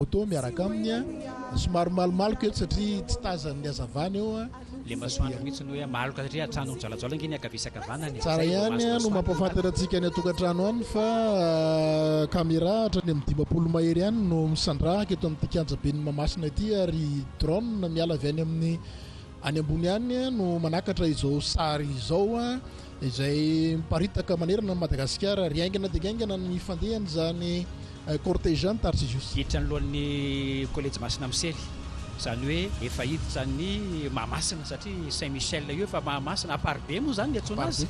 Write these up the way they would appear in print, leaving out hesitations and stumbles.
Moto miaraka aminy a. Somary malomaloka eto satria tsy tazan'ny hazavana eo a. Le masoandro mihitsy no hoe maloka satria hatrany mijoalajoala ange ny ankavia sy ankavanana e. Tsara Zay vao ihany mahazo no masoandro. mampahafantatra antsika any an-tokantrano any fa camera hatrany amin'ny 50 mahery any no misandrahaka eto amin'ity kianjaben'i Mahamasina ity ary drone miala avy any amin'ny any ambony any no manakatra izao sary izao izay miparitaka manerana an'i Madagasikara ary haingana dia haingana ny fandehan'izany Cortège any Tarcisius. Hiditra anoloan'ny Kolejy Masina Misely, izany hoe efa hiditra ny Mahamasina satria Saint Michel io efa Mahamasina, Amparibe moa izany ny antsoina azy,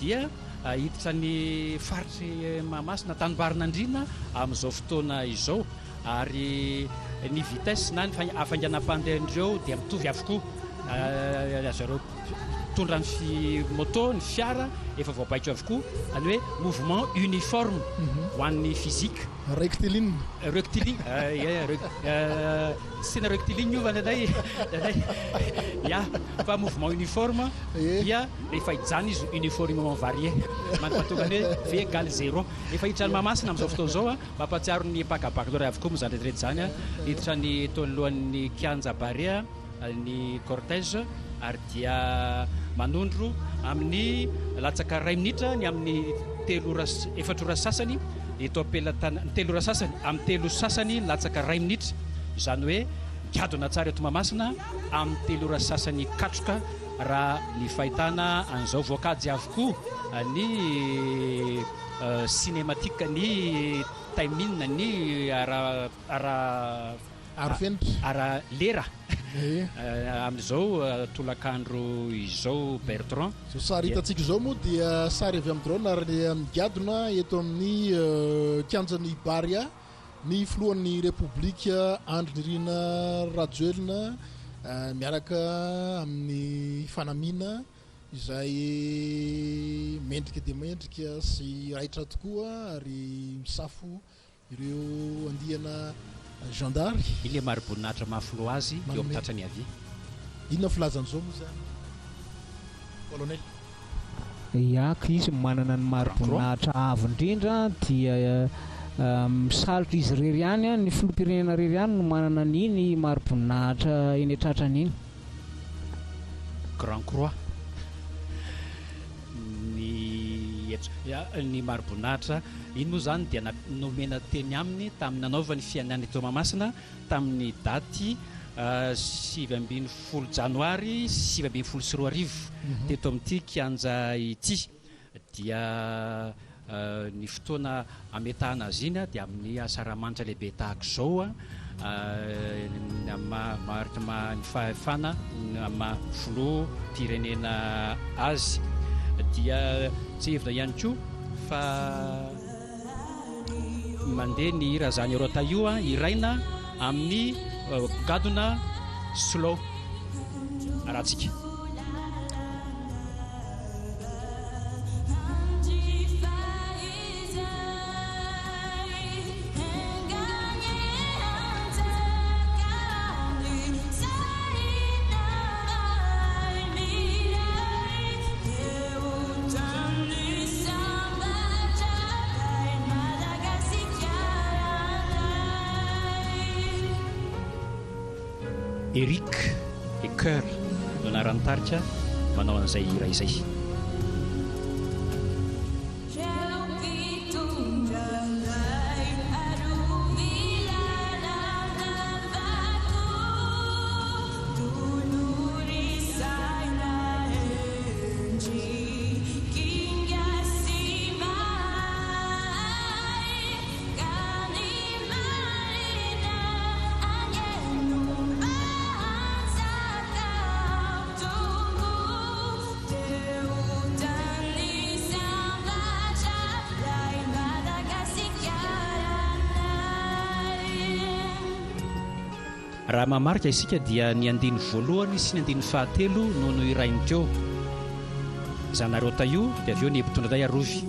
dia hiditra ny faritry Mahamasina, Tanimbarinandriana amin'izao fotoana izao ary ny vitesse na ny hafainganam-pandehan'ireo dia mitovy avokoa, zareo Mitondra ny fi moto, ny fiara efa voabaiko avokoa, izany hoe mouvement uniforme ho an'ny physique. Rectiligne. Rectiligne, ie, rec, tsy tena rectiligne io fa indraindray, indraindray, ya, fa mouvement uniforme dia rehefa hijanona izy uniformément varié, mandra-pahatonga ny hoe V égale zéro. Efa hiditra any Mahamasina amin'izao fotoana izao an, mampahatsiaro ny mpaka baccalauréat avokoa moa izany rehetra rehetra izany an, hiditra ny teo anoloan'ny kianja Barea. ny cortège ary dia manondro amin'ny latsaka iray minitra ny amin'ny telo ora efatra ora sasany eto am-pelatana telo ora sasany amin'ny telo sasany latsaka iray minitra izany hoe migadona tsara eto Mahamasina amin'ny telo ora sasany katroka raha ny fahitana an'izao voakajy avokoa ny cinématique ny timing ny ara ara Arofenitra. Ara lera amin'izao tolakandro izao Bertrand. Izao sary hitantsika izao moa dia sary avy amin'ny drone ary migadona eto amin'ny kianjan'i Barea ny filohan'ny Repoblika Andry Nirina Rajoelina miaraka amin'ny fanamiana izay mendrika dia mendrika sy raitra tokoa ary misafo Ireo andiana zandary. Ilay mari-boninahitra maha filoha azy eo amin'ny tratrany havia. Inona filazan'izao moa izany Colonel? Iako izy manana ny mari-boninahitra avo indrindra dia misalotra izy irery ihany, ny filoham-pirenena irery ihany no manana an'iny mari-boninahitra eny an-tratrany iny. Grand Croix. Ny ny mari-boninahitra iny moa izany dia nomena teny aminy tamin'ny nanaovany fianianana eto Toamasina tamin'ny daty 19 janoary 2019 teto amin'ity kianja ity. Dia ny fotoana hametahana azy iny dia amin'ny asaramanitra lehibe tahaka izao, ny amin'ny maha mariky ny fahefana, ny amin'ny maha filoham-pirenena azy. Dia tsiahivina ihany koa fa mandeha ny hira Zany Rota io hiraina amin'ny gadona slow arahantsika. Eric et Coeur no anaran'ny tarika manao an'izay hira izay. Raha mamarika isika dia ny andininy voalohany sy ny andininy fahatelo no nohirainy teo. Zanarota io dia avy eo ny mpitondra indray arovy.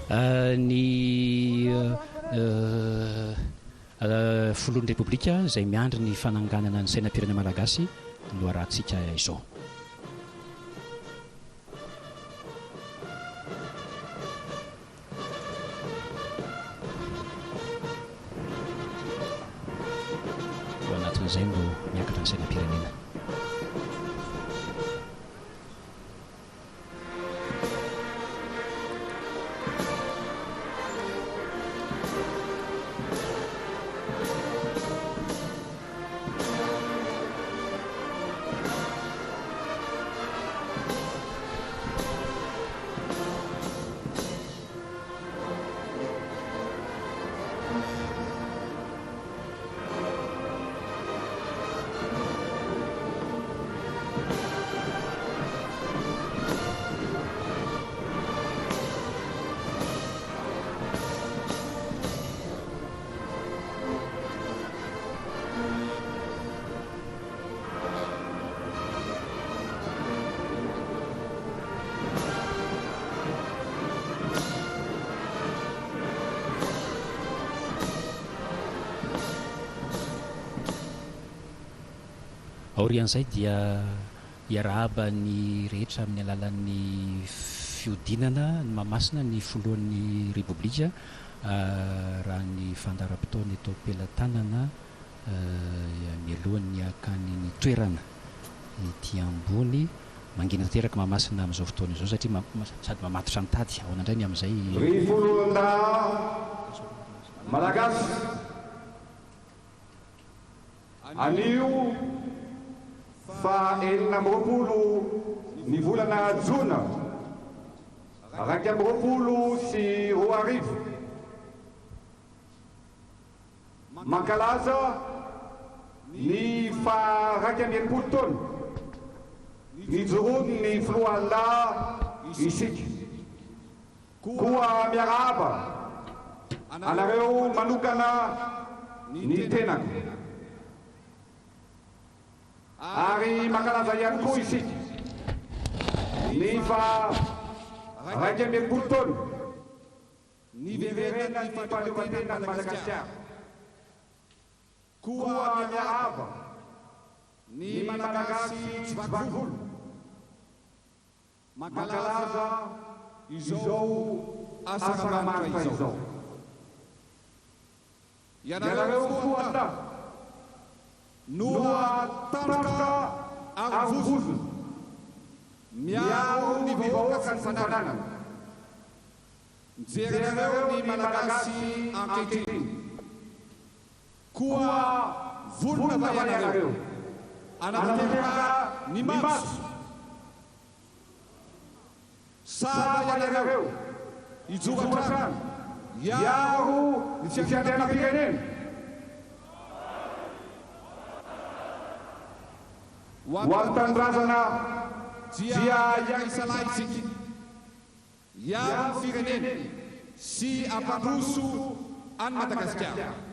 Ny Filohan'ny Repoblika izay miandry ny fananganana ny sainam-pirenena malagasy no arahantsika izao. Ao anatin'izay no miakatra ny sainam-pirenena. Aorian'izay dia hiarahaba ny rehetra amin'ny alalan'ny fihodinana ny Mahamasina ny filohan'ny Repoblika raha ny fandaharam-potoana eto am-pelatanana mialohan'ny hakany ny toerana ety ambony. Mangina tanteraka Mahamasina amin'izao fotoana izao satria sady mamatotra ny tady. Ahoana indray ny amin'izay? Ry foloalindahy Malagasy, anio faha 26 ny volana jona 2021, Mankalaza ny faha 61 taona nijoroan'ny Filoha-lahy isika. Koa miarahaba anareo manokana ny tenako. Ary mankalaza ihany koa isika ny faha 61 taona Niverenan'ny fahaleovantenan'i Madagasikara. Koa miarahaba ny Malagasy tsy vaky volo mankalaza izao Asaramanitra izao. Ianareo foloalindahy no tandroka aro vozona miaro ny vahoaka sy ny fananana. Mijery anareo ny Malagasy ankehitriny. Koa vonona va ianareo hanatanteraka ny matso? Sa va ianareo hijoro hatrany hiaro ny fiandrianam-pirenena? Ho an'ny tanindrazana dia hiara-hisalahy isika. Hiaro ny firenena sy hampandroso an'i Madagasikara.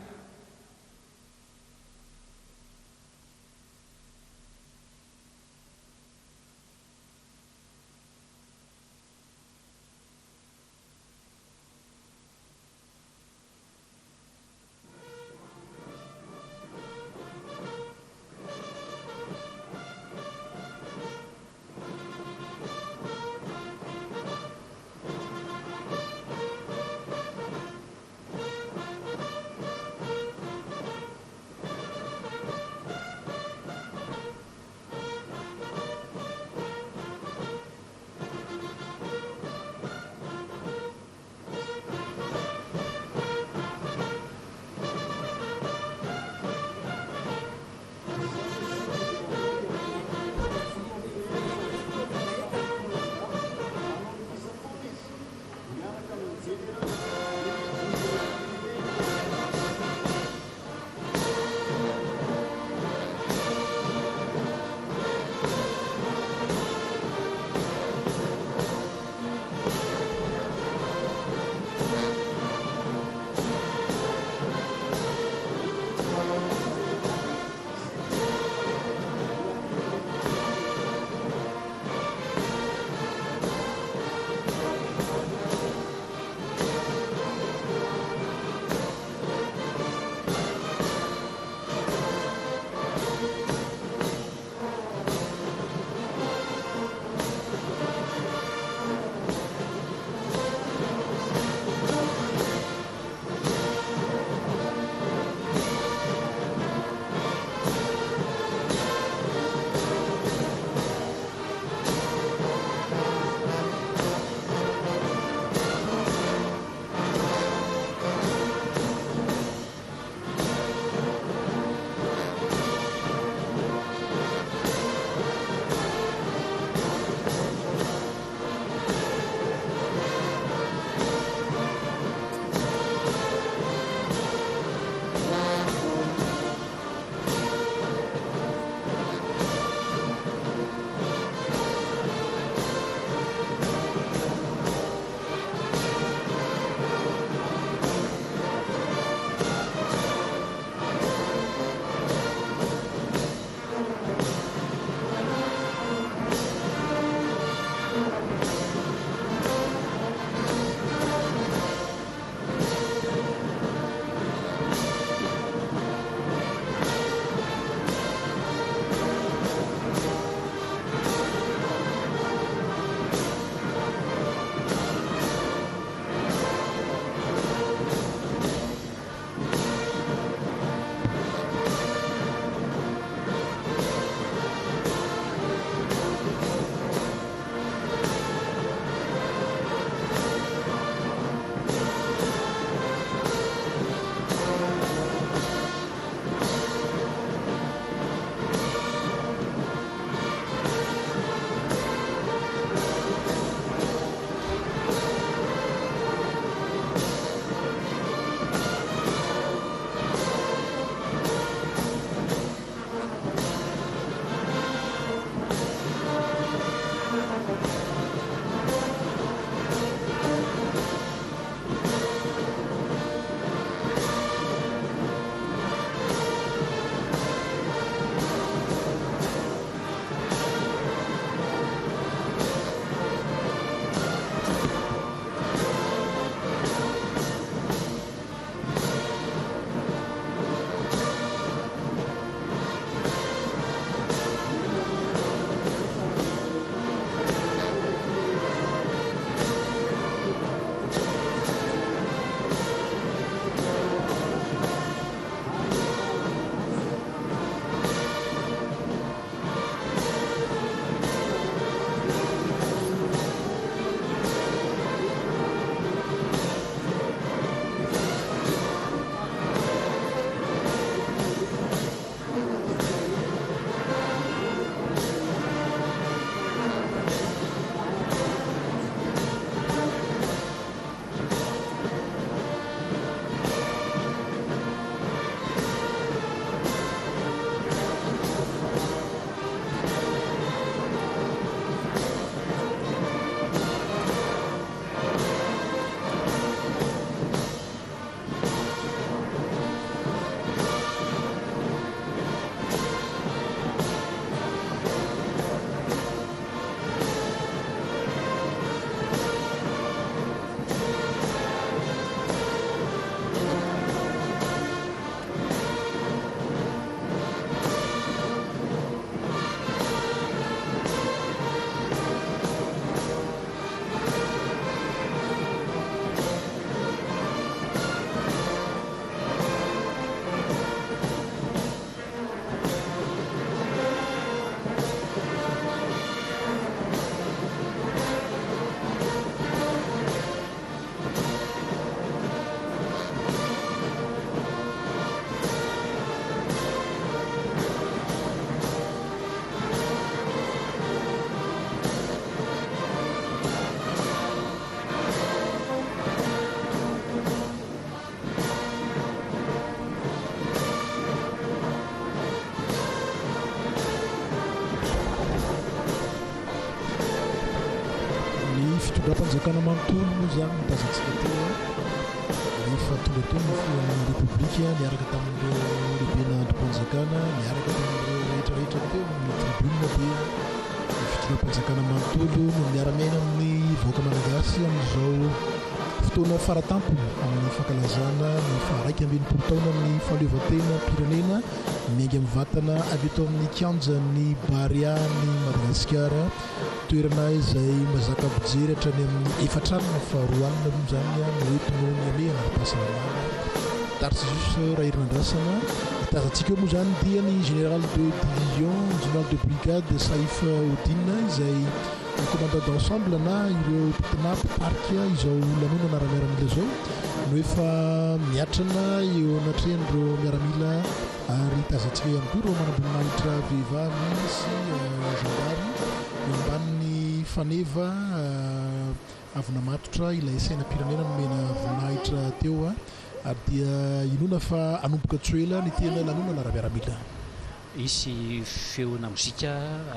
Fitondram-panjakana manontolo moa izany no tazantsika teo rehefa tonga teo ny filohan'ny Repoblika niaraka tamin'ireo lehibena andrim-panjakana, niaraka tamin'ireo rehetra rehetra teo amin'ny tribune dia ny fitondram-panjakana manontolo no miara-miaina amin'ny vahoaka malagasy amin'izao fotoana faratampony amin'ny fankalazana ny faha-61 taonan'ny fahaleovantenam-pirenena miainga mivantana avy eto amin'ny kianjan'ny Barea-n'i Madagasikara. Toerana izay mazaka mpijery hatrany amin'ny efatr'alina fa 2 alina moa izany no eto noho ny hamehana ara-pahasalamana. Tarcisius Raherinandrasana. Ny tazantsika eo moa izany dia ny Général de Division, Général de Brigade Saïf Odine izay commandant d'ensemble na ireo mpitina mpitarika izao lanonana ara-miaramila izao no efa miatrana eo anatrehan'ireo miaramila Ary tazantsika ihany koa ireo manamboninahitra vehivavy sy zandary eo ambanin'ny faneva avy namatotra ilay sainam-pirenena nomena voninahitra teo ary dia inoana fa hanomboka tsy ho ela ny tena lanonana ara-miaramila. Hisy feona mozika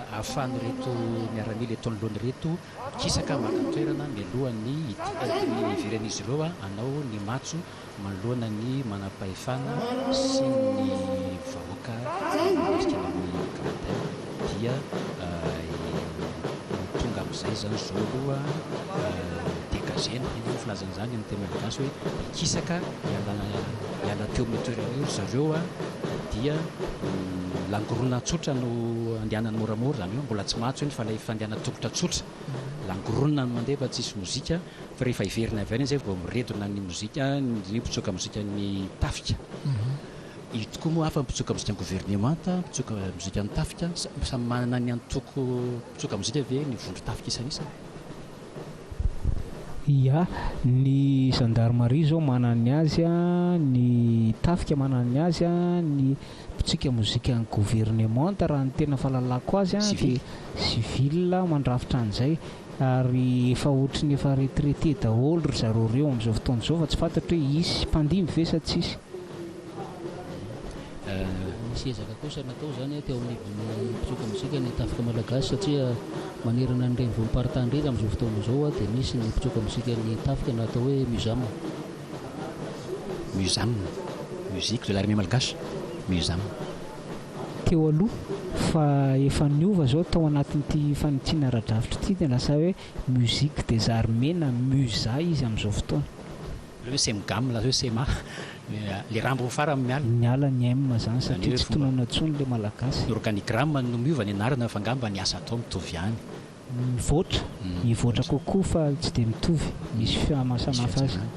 ahafahan'ireto miaramila eto anoloana ireto mikisaka maka toerana mialohan'ny hiveren'izy ireo hanao ny matso manoloana ny manampahefana sy ny vahoaka manatrika any amin'ny gradin dia ho tonga amin'izay izany izao aloha degagena, inona moa ny filazana izany amin'ny teny malagasy hoe hikisaka hiala hiala teo amin'io toerana io ry zareo dia langorona tsotra no andehanany moramora, izany hoe mbola tsy matso iny fa ilay fandehanana tongotra tsotra, langorona no mandeha fa tsisy mozika. Fa rehefa hiverina avy any izay vao miredona ny mozika, ny mpitsoka mozikan'ny tafika. Io tokoa moa hafa ny mpitsoka mozikan'ny governemanta, mpitsoka mozikan'ny tafika, samy manana ny antoko mpitsoka mozika ve ny vondron-tafika isanisany? Ia, ny zandarmaria izao manana ny azy, ny tafika manana ny azy, ny mpitsoka mozikan'ny governemanta raha ny tena fahalalako azy dia civil mandrafitra an'izay. Ary efa ohatry ny efa retraité daholo ry zareo ireo amin'izao fotoana izao fa tsy fantatro hoe hisy mpandimby ve sa tsisy. Nisy ezaka kosa natao izany teo anivon'ny mpitsoka mozika ny tafika malagasy satria manerana ny renivohim-paritany rehetra amin'izao fotoana izao dia misy ny mpitsoka mozika ny tafika na atao hoe Muzam. Muzam, Musique de l'armée malgache, Muzam. teo aloha fa efa niova zao tao anatin'ity fanitsiana ara-drafitra ity dia lasa hoe musique des armées na musa izy amin'izao fotoana. Ilay hoe Cemgam lasa hoe Sema, ilay rambony farany miala. Niala ny M zany Izany satria hoe tsy fomba. tononina intsony ilay malagasy. Ny organigramme no miova ny anarana fa angamba ny asa atao mitovy ihany. Mivoatra, mivoatra kokoa fa tsy dia mitovy, misy Misy maha samihafa azy. fihatsarana.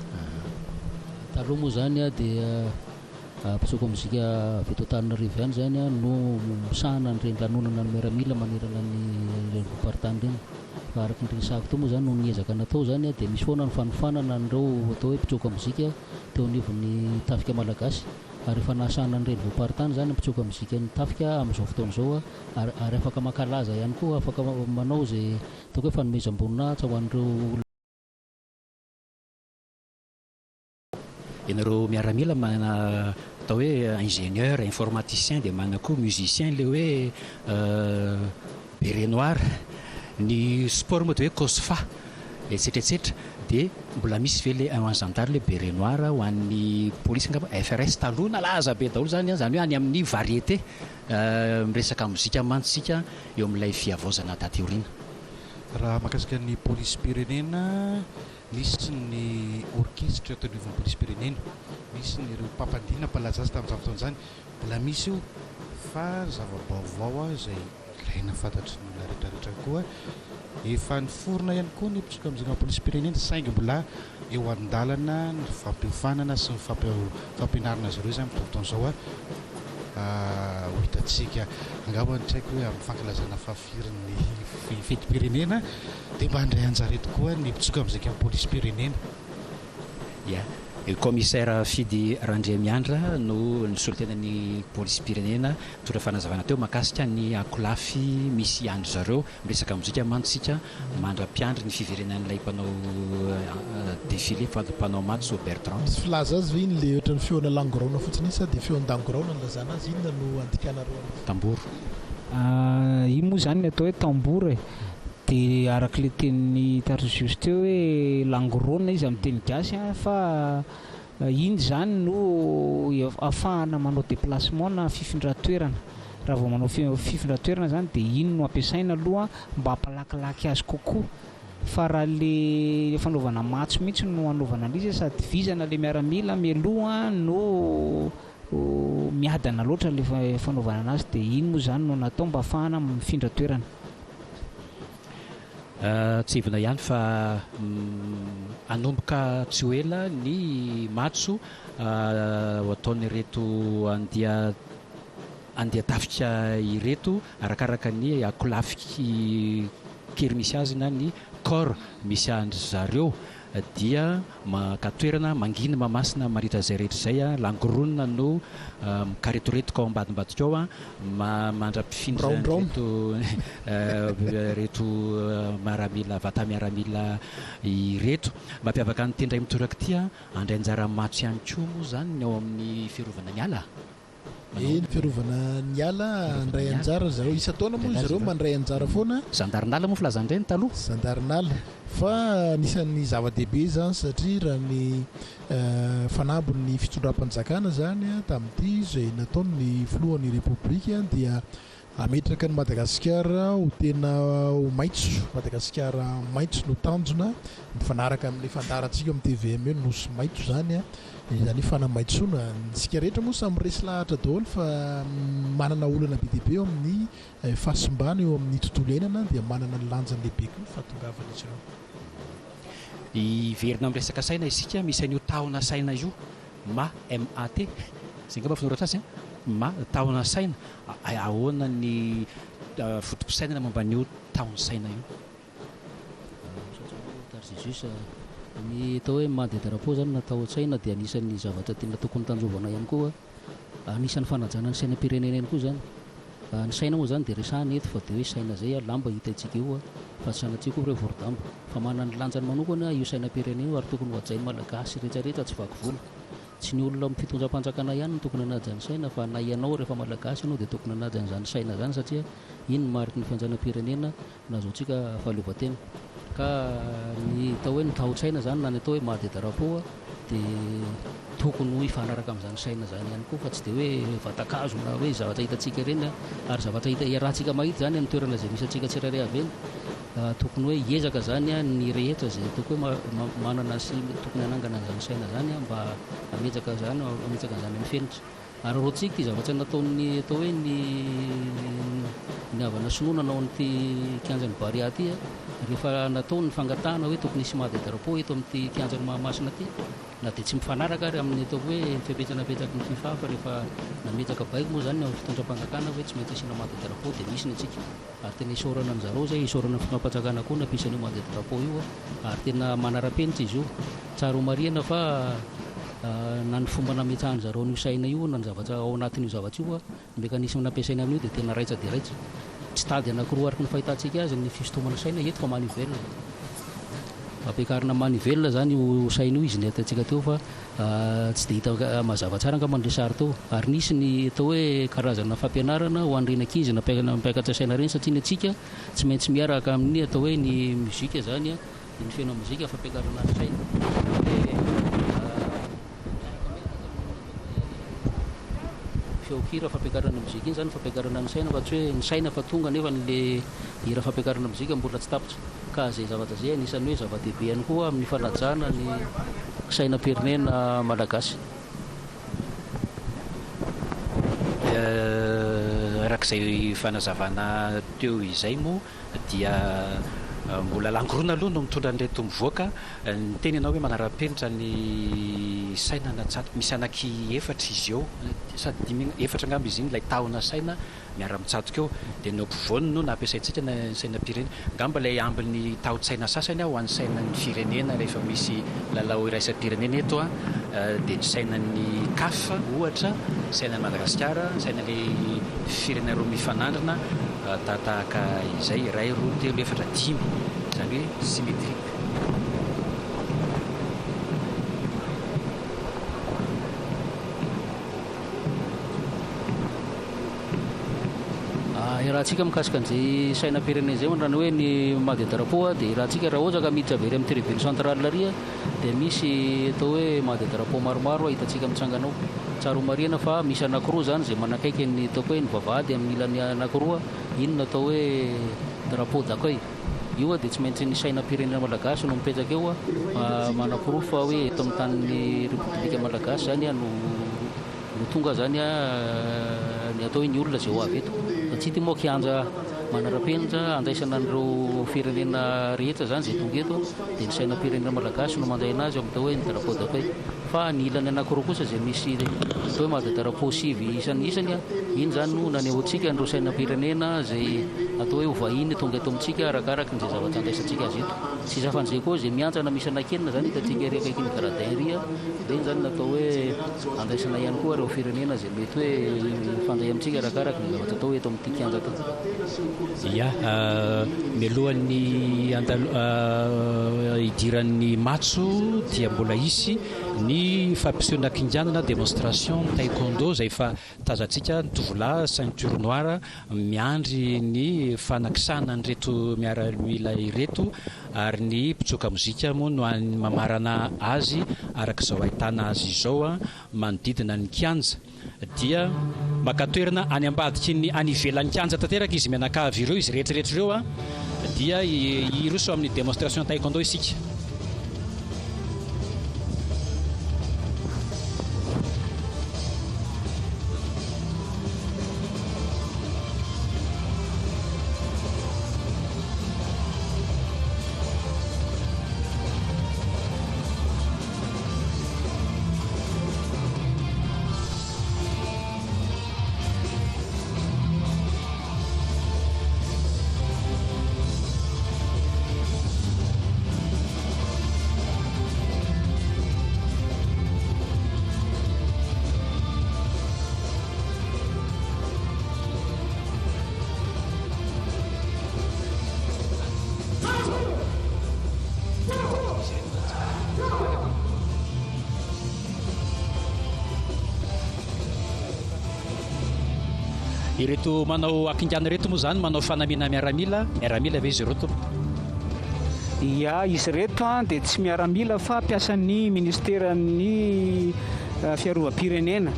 Taloha moa izany dia Mpitsoka mozika avy eto Antananarivo ihany izany no misahana an'ireny lanonana ny miaramila manerana ny renivohi-paritany ireny. Fa araka ny resahako teo moa izany noho ny ezaka natao izany dia misy foana ny fanofanana an'ireo atao hoe mpitsoka mozika teo anivon'ny tafika malagasy ary efa nahasahana ny renivohi-paritany izany ny mpitsoka mozikan'ny tafika amin'izao fotoana izao ary ary afaka mankalaza ihany koa afaka manao izay ataoko hoe fanomezam-boninahitra ho an'ireo olona Ianareo miaramila manana atao hoe ingénieur, informaticien dia manana koa musicien ilay hoe béret noir. Ny sport moa dia hoe cosfa etsetra etsetra. Dia mbola misy ve ilay ho an'ny zandary ilay béret noir, ho an'ny polisy angamba FRS taloha nalaza be daholo izany an, izany hoe any amin'ny variété miresaka mozika mantsy isika eo amin'ilay fihavaozana taty aoriana. Raha mahakasika ny polisim-pirenena, Nisy ny orkesitra teo anivon'ny polisim-pirenena, nisy ny ireo mpampandihy nampalaza azy tamin'izany fotoana izany, mbola misy io fa zava-baovao izay ilaina fantatry ny olona rehetrarehetra koa. Efa niforona ihany koa ny mpitsoka mozika polisim-pirenena saingy mbola eo an-dalana ny fampiofanana sy ny fampianarana azy ireo izany amin'izao fotoana izao. Ho hitantsika angamba ny tsy haiko hoe amin'ny fankalazana fahafirin'ny fetim-pirenena dia mba handray anjara eto koa ny mpitsoka mozikan'ny polisim-pirenena. Ia. Ny Commissaire Fidy Randriamiandra no nisolo tena ny polisim-pirenena nitondra fanazavana teo mahakasika ny ankolafy misy an-dry zareo. Miresaka mozika mantsy isika mandra-piandry ny fiverenan'ilay mpanao défilé, mpanao matso Bertrand. Misy filaza azy ve iny le ohatran'ny feona langoraona fotsiny iny sa dia feon-dangoraona no ilazana azy? Inona no andikanareo anazy? Tamboro. Io moa izany ny atao hoe tambour e. Dia araka ilay tenin'i Tarsius teo hoe langoronina izy amin'ny teny gasy fa iny izany no ahafahana manao déplacement na fifindran-toerana. Raha vao manao fifindran-toerana izany dia iny no ampiasaina aloha mba hampalakilaky azy kokoa. Fa raha le fanaovana matso mihitsy no anaovana an'izy sady vizana le miaramila mialoha no miadana loatra le fanaovana anazy dia iny moa izany no natao mba ahafahana mifindra toerana. Tsiahivina ihany fa hanomboka tsy ho ela ny matso ho ataon'ireto andia andia-tafika ireto arakaraka ny ankolafy kery misy azy na ny corps misy an-dry zareo dia maka toerana mangina Mahamasina mandritra izay rehetra izay, langoronina no mikaretoretoka ao ambadimbadika ao mandra-pifindran'ireto ireto miaramila vata-miaramila ireto. Mampiavaka an'ity indray mitoraka ity, handray anjara matso ihany koa moa izany ny ao amin'ny fiarovana ny ala. Eny, fiarovana ny ala, handray anjara ry zareo. Isan-taona moa izy ireo mandray anjara foana. Zandarinala moa filazan-dreny taloha. Zandarinala. Fa anisan'ny zava-dehibe izany satria raha ny fanambin'ny fitondram-panjakana izany tamin'ity izay nataon'ny filohan'ny Repoblika dia Hametraka an'i Madagasikara ho tena ho maitso, Madagasikara maitso no tanjona, mifanaraka amin'ilay fandaharantsika eo amin'ny tvm hoe Nosy maitso izany, izany hoe fanamaitsoana. Isika rehetra moa samy resy lahatra daholo fa manana olana be dia be eo amin'ny fahasimbana eo amin'ny tontolo iainana dia manana ny lanjany lehibe koa ny fahatongavan'izy ireo. Hiverina amin'ny resaka saina isika, misy an'io tahona saina io, ma, MAT, izay angamba fanoratra azy an, ma, tahona saina. Ahoana ny foto-pisainana momba an'io tahon-saina io? Misaotra anao Tarsisus. Ny atao hoe maha de drapeau zany na tahon-tsaina dia anisan'ny zavatra tena tokony tanjovana ihany koa. Anisan'ny fanajana ny sainam-pirenena ihany koa izany. Ny saina moa izany dia resahana eto fa dia hoe saina izay lamba hitantsika io fa tsy sanatria akory hoe vorodamba. Fa manana ny lanjany manokana io sainam-pirenena io ary tokony ho hajain'ny Malagasy rehetra rehetra tsy vaky volo. Tsy ny olona amin'ny fitondram-panjakana ihany no tokony hanaja ny saina fa na ianao rehefa Malagasy ianao dia tokony hanaja an'izany saina izany satria iny no mariky ny fianjanam-pirenena nahazoantsika fahaleovantena. Ka ny atao hoe ny taho-tsaina izany na ny atao hoe maha de drapeau dia tokony ho hifanaraka amin'izany saina izany ihany koa fa tsy dia hoe vatan-kazo na hoe zavatra hitantsika ireny ary zavatra hita iarahantsika mahita izany amin'ny toerana izay misy antsika tsirairay avy eny. Tokony hoe hiezaka izany ny rehetra izay ataoko hoe manana sy tokony hanangana an'izany saina izany mba hametraka izany hametraka an'izany amin'ny fenitra. Ary raotsika ity zavatra nataon'ny atao hoe ny ny havana sinoa nanao an'ity kianjan'i Barea ity rehefa natao ny fangatahana hoe tokony hisy maha de drapeau eto amin'ity kianjan'i Mahamasina ity na dia tsy mifanaraka ary amin'ny ataoko hoe ny fepetra napetraky ny fifa fa rehefa nametraka baiko moa izany ny ao amin'ny fitondram-panjakana hoe tsy maintsy asiana maha de drapeau dia misy ny antsika. Ary tena isaorana an'zareo zay, isaorana ny filoham-panjakana koa nampisy an'io mandat de drapeau io ary tena manara-penitra izy io. Tsara ho marihana fa na ny fomba nametrahan-zareo an'io saina io na ny zavatra ao anatin'io zavatra io, ny mécanisme nampiasaina amin'io dia tena raitra dia raitra. Tsy tady anankiroa araka ny fahitantsika azy ny fisintomana saina eto fa manivelle. Ampiakarina manivelle izany io saina io izy niatantsika teo fa Tsy dia hita mazava tsara angamba ny sary teo. Ary nisy ny atao hoe karazana fampianarana ho an'ireny ankizy nampiakatra saina ireny satria ny antsika tsy maintsy miaraka amin'ny atao hoe ny mozika izany, ny feno mozika fampiakarana ny saina. Hoe miaraka miaraka amin'ny atao hoe feon-kira fampiakarana mozika iny izany fampiakarana ny saina fa tsy hoe ny saina fa tonga nefa ilay hira fampiakarana mozika mbola tsy tapitra. Ka izay zavatra izay anisan'ny hoe zava-dehibe ihany koa amin'ny fanajana ny sainam-pirenena malagasy. Araka izay fanazavana teo izay moa dia mbola langorona aloha no mitondra an'ireto mivoaka. Niteny ianao hoe manara-penitra ny saina na tsato. Misy anaky efatra izy eo, sady dimy, efatra angamba izy iny ilay tahona saina. miara-mitsatoka eo, dia ny ampovoany no nampiasaintsika na ny sainam-pirenena, angamba ilay ambin'ny tahon-tsaina sasany ho an'ny sainan'ny firenena rehefa misy lalao iraisam-pirenena eto dia ny sainan'ny caf ohatra, sainan'i Madagasikara, sainan'ilay firenena roa mifanandrina tahaka izay, iray, roa, telo, efatra, dimy, izany hoe symétrique. Iarahantsika mikasika an'izay sainam-pirenena izay moa raha ny hoe ny mas de drapeau dia iarahantsika raha ohatra ka miditra avy ery amin'ny tribune centrale ary dia misy atao hoe mas de drapeau maromaro hitantsika mitsangana ao. Tsara ho marihana fa misy anankiroa izany izay manakaiky ny ataoko hoe ny vavahady amin'ny ilany anankiroa, iny no atao hoe drapeau d'accueil. Io dia tsy maintsy ny sainam-pirenena malagasy no mipetraka eo manaporofo fa hoe eto amin'ny tanin'ny Repoblika malagasy izany no No tonga zany ny atao hoe ny olona izay ho avy eto. Satria ity moa kianja manara-penitra handraisana an'ireo firenena rehetra zany izay tonga eto dia ny sainam-pirenena malagasy no mandray anazy ao amin'ny atao hoe ny drapeau d'accueil. Fa ny ilany anankiroa kosa izay misy atao hoe mada-drapeau sivy isan'isany, iny zany no nanehoantsika an'ireo sainam-pirenena izay atao hoe ho vahiny tonga eto amintsika arakaraka izay zavatra andraisantsika azy eto. Tsy afa-n'izay koa izay miantsana misy anankenina zany hitantsika ery akaikin'ny gradin ery, ireny zany natao hoe Andraisana ihany koa ireo firenena izay mety hoe hifandray amintsika arakaraka ny zavatra atao eto amin'ity kianja ity. Ya, mialohan'ny handalo hidiran'ny matso dia mbola hisy ny fampisehoana kinganana na démonstration taekwondo izay efa tazantsika ny tovolahy ceinture noire miandry ny fanakisahana an'ireto miaramila ireto ary ny mpitsoka mozika moa no any mamarana azy araka izao ahitana azy izao manodidina ny kianja dia maka toerana any ambadiky ny any ivelan'ny kianja tanteraka izy mianakavy ireo izy rehetra rehetra ireo dia hiroso amin'ny démonstration taekwondo isika. Ireto manao hakingana ireto moa izany manao fanamiana miaramila, miaramila ve izy ireo tompoko? Ya, izy ireto dia tsy miaramila fa mpiasan'ny ministeran'ny fiarovam-pirenena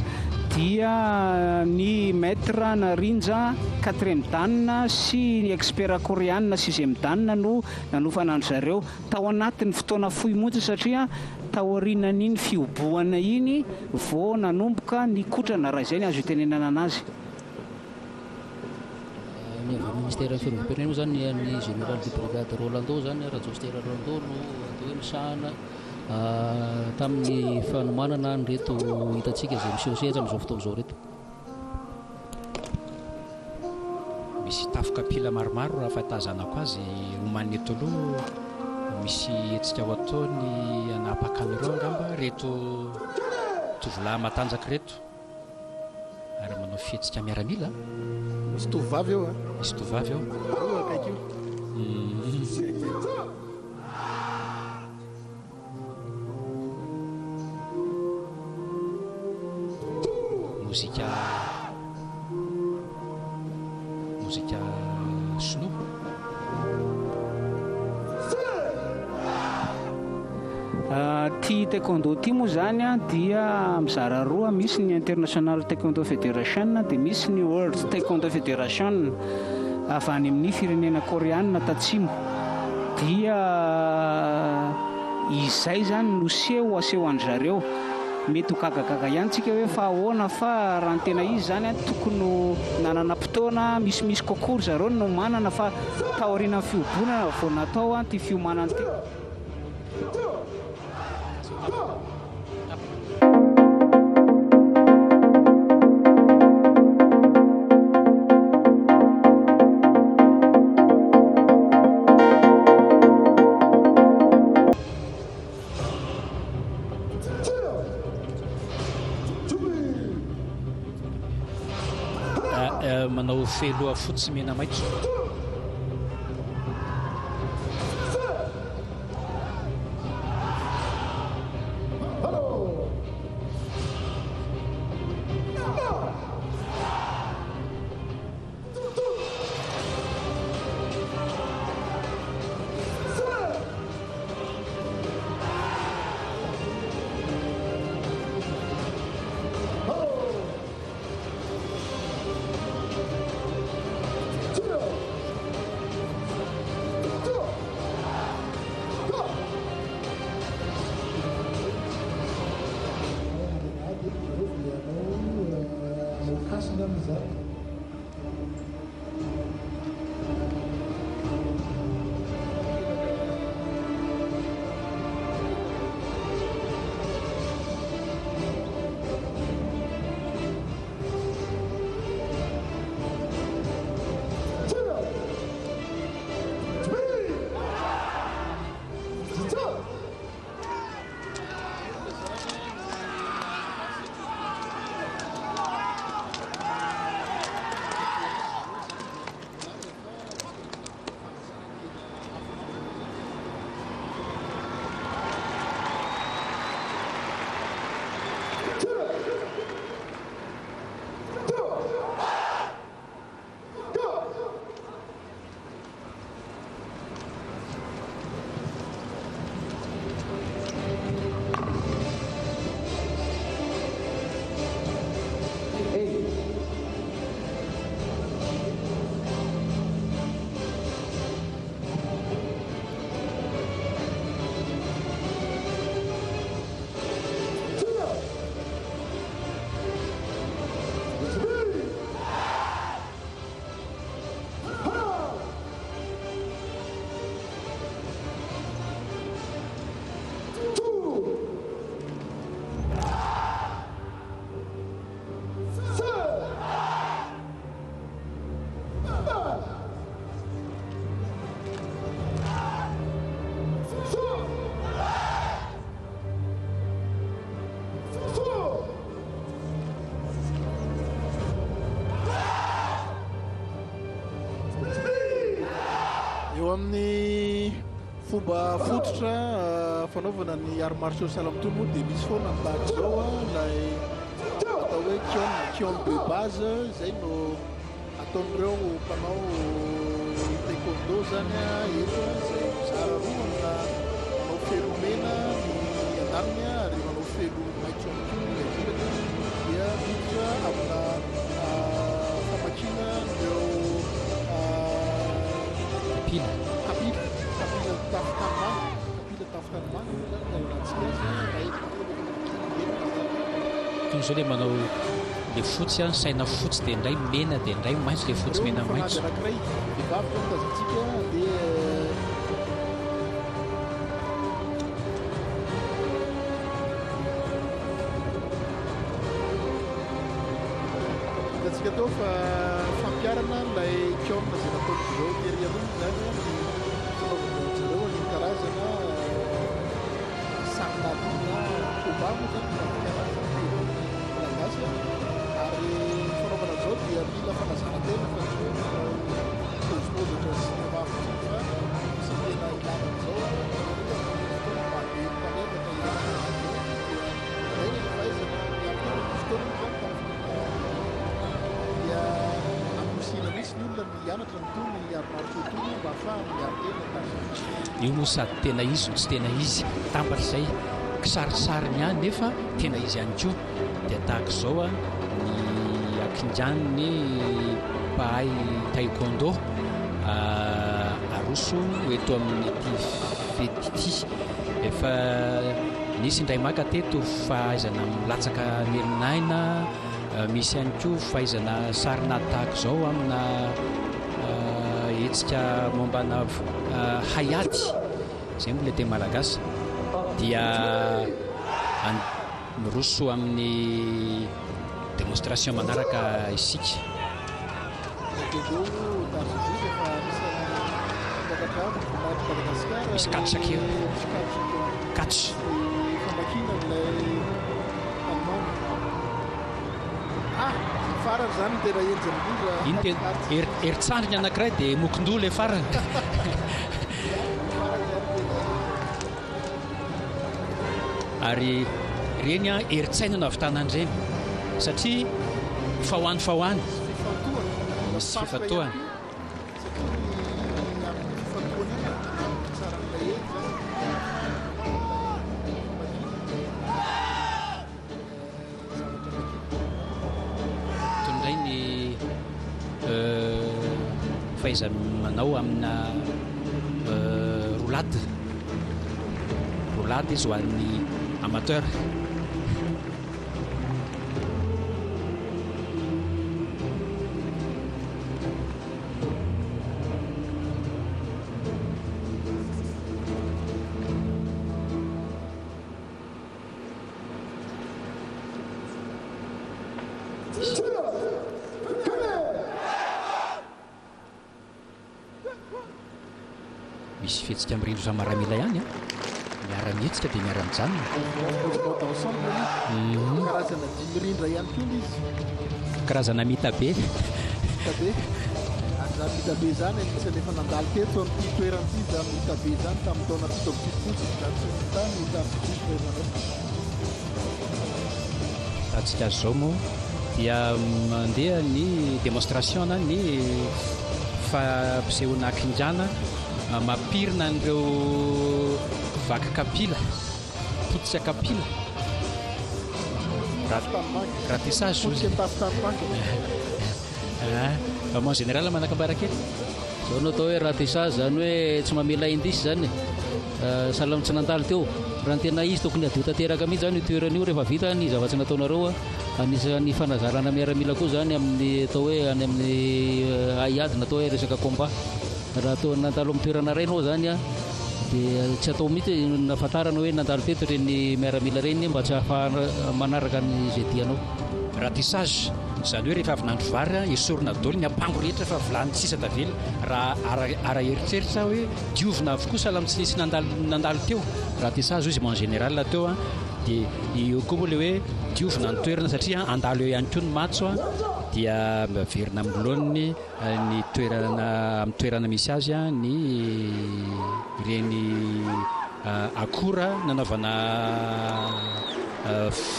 dia ny Maître Narinja quatrième dan sy ny expert koreana sixième dan no nanofana an-dry zareo tao anatin'ny fotoana fohy monja satria taorianan'iny fihobohana iny vao nanomboka nikotrana raha izay ny azo itenenana anazy. Ny avy amin'ny ministeran'ny fiarovam-pirenena moa izany ny général de brigade Rolando izany, Rajaostera Rolando no atao hoe misahana tamin'ny fanomanana an'ireto hitantsika izay miseho sehatra amin'izao fotoana izao ireto. Misy tafo kapila maromaro raha fahatazanako azy omanina eto aloha, misy hetsika ho ataony hanapaka an'ireo angamba ireto tovolahy matanjaka ireto. Ary manao fihetsika miaramila. Misy tovovavy eo a. Misy tovovavy eo. Eo akaiky eo. Mozika mozika sinoa. Ity taekwondo ity moa izany dia mizara roa, misy ny International Taekwondo Federation dia misy ny World Taekwondo Federation avy any amin'ny firenena Koreana tatsimo. Dia izay izany no seho aseho an-dry zareo. Mety ho gagagaga ihany tsika hoe fa ahoana fa raha ny tena izy izany tokony ho nanana potoana misimisy kokoa ry zareo no nomanana fa taorianan'ny fihoboana vao natao ity fiomanana ity. Manao fehiloha fotsy mena maitso. Hasina izany. Eo amin'ny fomba fototra fanaovana ny arts martiaux sahala amin'itony moa dia misy foana ny tahaka izao ilay atao hoe kihon, kihon de base izay no ataon'ireo mpanao taekwondo izany eto izay mizara roa amina manao felo mena ny andaniny ary manao felo maitso ihany koa ny ankilany dia miditra amina famakiana ireo kapila kapila kapila tafo tanimanga kapila tafo tanimanga moa izany no ahitantsika azy raha eto Toy izao ilay manao ilay fotsy an, saina fotsy dia indray mena dia indray maitso ilay fotsy mena maitso. Anankiray vehivavy no tazantsika dia Hitantsika teo fa fampiharana ilay kiaonina izay nataon'izy ireo tery aloha izany ny fanaovana zareo an'iny karazana Sarin'ady na combat moa izany no fandikana azy amin'ny teny malagasy ary ny fanaovana an'izao dia mila fanazaran-tena fa tsy hoe manao pôzipôzy ohatran'ny cinéma fotsiny fa misy tena ilana an'izao indrindra fa amin'ny fotoana maha be mpanendaka ilana an'izao dia ilaina ny fahaizana miaro tena. Nisy fotoana moa izany tamin'ny fotoana dia namporisihina mihitsy ny olona ny hianatra an'itony arts martiaux itony mba hahafahany miaro tena tamin'ny Io moa sady tena izy no tsy tena izy, mitambatra izay kisarisariny ihany nefa tena izy ihany koa. Dia tahaka izao ny hakingan'ny mpahay taekwondo aroso eto amin'ity fety ity. Efa nisy indray maka teto fahaizana milatsaka an'elin'aina, misy ihany koa fahaizana sarin'ady tahaka izao amina hetsika mombana haiady, izay moa ilay teny malagasy, dia miroso amin'ny démonstration manaraka isika. Misy catch kely. Catch. Iny tena herin-tsandry ny anankiray dia mokondoha ilay farany. Ary ireny an, herin-tsaina no ahavitana an'ireny satria fa ho any fa ho any. Misy fifantohana. Toy indray ny fahaiza-manao amina roulade. Roulade izy ho an'ny amateur. izy. Misy fihetsika mirindra samy maramila ihany an! Miara-mihetsika dia miara-mijanona. Mouvement d'ensemble ilay izy. Karazana dihy mirindra ihany koa ilay izy. Karazana mitabe. Mitabe. Ary izany mitabe izany anisan'ny efa nandalo teto amin'ity toerana ity izany mitabe izany tamin'ny taona 1977 tany tamin'ny fivoriana. Ahitantsika azy izao moa dia mandeha ny démonstration na ny fampisehoana hakingana mampirina an'ireo vaky kapila, potika kapila. Ratissage hozy. Mon général manakambara kely. Zao no atao hoe ratissage, zany hoe tsy mamela indice zany e. Sahala amin'ny tsy nandalo teo. Raha ny tena izy tokony hadio tanteraka mihitsy zany io toerana io rehefa vita ny zavatra nataonareo a. Anisan'ny fanazarana miaramila koa zany amin'ny atao hoe any amin'ny haiady na atao hoe resaka combat. Raha toa nandalo amin'ny toerana iray ianao zany a dia tsy atao mihitsy nahafantarana hoe nandalo teto ireny miaramila ireny mba tsy hahafahana manaraka ny izay dianao. Ratissage, izany hoe rehefa avy nandro vary, esorina daholo ny ampango rehetra fa vilany sisa tavela. Raha ara-eritreritra hoe diovina avokoa sahala amin'ny tsy nisy nandalo nandalo teo. Ratissage hoy izy mon général teo an, dia eo koa moa ilay hoe diovina ny toerana satria handalo eo ihany koa ny matso an, dia averina amin'ny laoniny ny toerana amin'ny toerana misy azy ny ireny akora nanaovana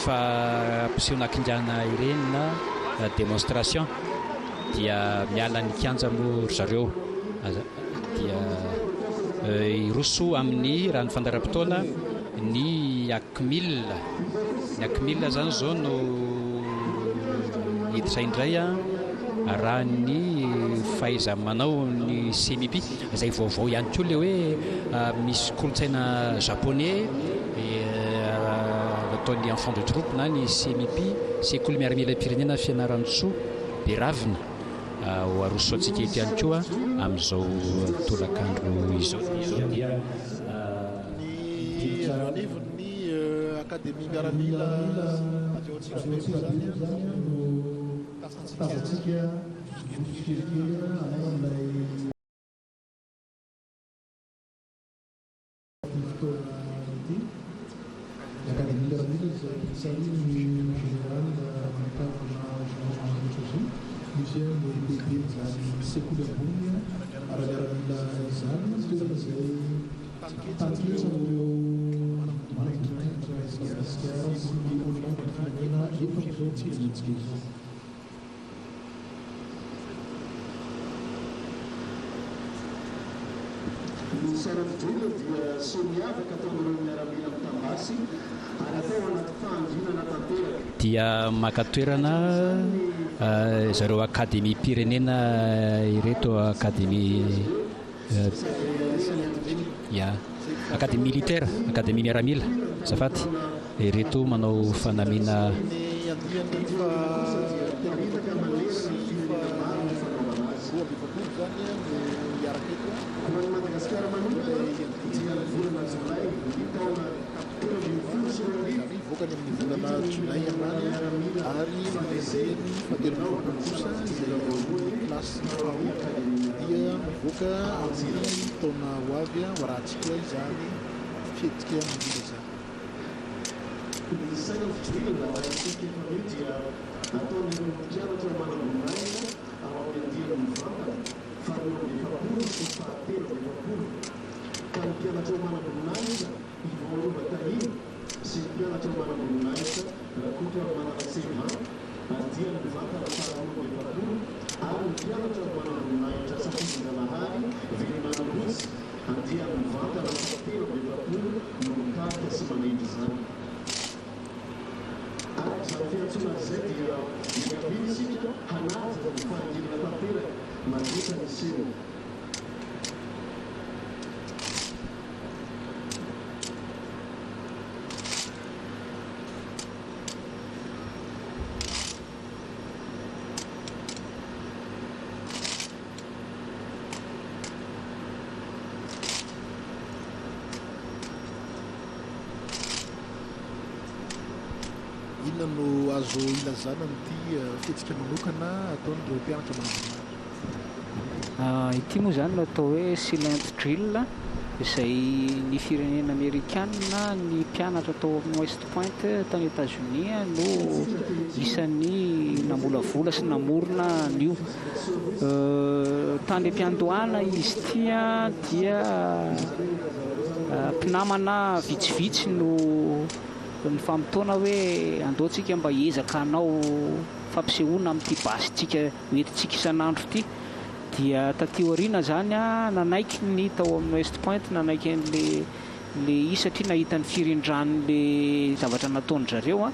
fampisehoana hakingana ireny na démonstration dia miala ny kianja moa ry zareo dia hiroso amin'ny raha ny fandaharam-potoana ny Acmil. Ny Acmil izany izao no hiditra indray raha ny fahaiza-manao ny Semipi izay vaovao ihany koa ilay hoe misy kolontsaina japonais ataon'ny enfant de troupe na ny Semipi, sekoly miaramilam-pirenena Fianarantsoa Beravina. Ho aroso antsika eto ihany koa amin'izao tolakandro izao dia Ny avy eo anivon'ny Akademia Miaramila avy ao Antsirabe moa izany no tazantsika kelikely hanao an'ilay Ity fotoana ity, ny Akademia Miaramila izay anisan'ny ny Général Manakavona Jean Henri Chozy, izy no lehiben'izany sekoly ambony ara-miaramila izany, toerana izay taninketsan'ireo manamboninahitra eto Madagasikara sy ny olomanga ny firenena eto amin'izao firenentsika izao. Ny saina-fijoroana dia seho miavaka ataon'ireo miaramila mitam-basy ary atao anaty fahanginana tanteraka. Dia maka toerana zareo akademiam-pirenena ireto, akademia ya, akademia militaire, akademia miaramila, azafady. Ireto manao fanamiana. Ny andiany faha-43 sy faha-42 izany no hiaraka eto. Ilay andiany izany hivoaka any amin'ny volana jolay any ary ny andiany faha-43 kosa izay ao amin'ny kilasy faharoa dia mivoaka amin'ny taona ho avy ho arahantsika izany fihetsika mandrindra izany. Ny saina fijoroana na isika efa io dia ataon'ireo mpianatra manamboninahitra ao amin'ny andiany mivantana faharoa amby efapolo sy fahatelo amby efapolo ka ny mpianatra manamboninahitra Yvon Lova Tahiry sy ny mpianatra manamboninahitra Rakotoarimanana Sevan andiany mivantana faharoa amby efapolo ary ny mpianatra manamboninahitra Safidinjanahary Velomanambotsy Andiany mivantana fahatelo amby efapolo no mitarika sy manendry izany. Araka izany fiantsoana azy izay dia miangavia isika hanaja ny fahanginana tanteraka mandritra ny seho. Inona no azo ilazana an'ity fihetsika manokana ataon'ireo mpianatra manam-boninahitra? Ity moa izany no atao hoe silent drill izay ny firenena amerikana, ny mpianatra tao amin'ny West Point tany Etazonia no isan'ny namolavola sy namorona an'io. Tany am-piandohana izy ity dia mpinamana vitsivitsy no nifamotoana hoe andao tsika mba hiezaka hanao fampisehoana amin'ity basintsika hoentintsika isan'andro ity. Dia taty aoriana izany nanaiky ny tao amin'ny West Point nanaiky an'ilay ilay izy satria nahita ny firindran'ilay zavatra nataon-dry zareo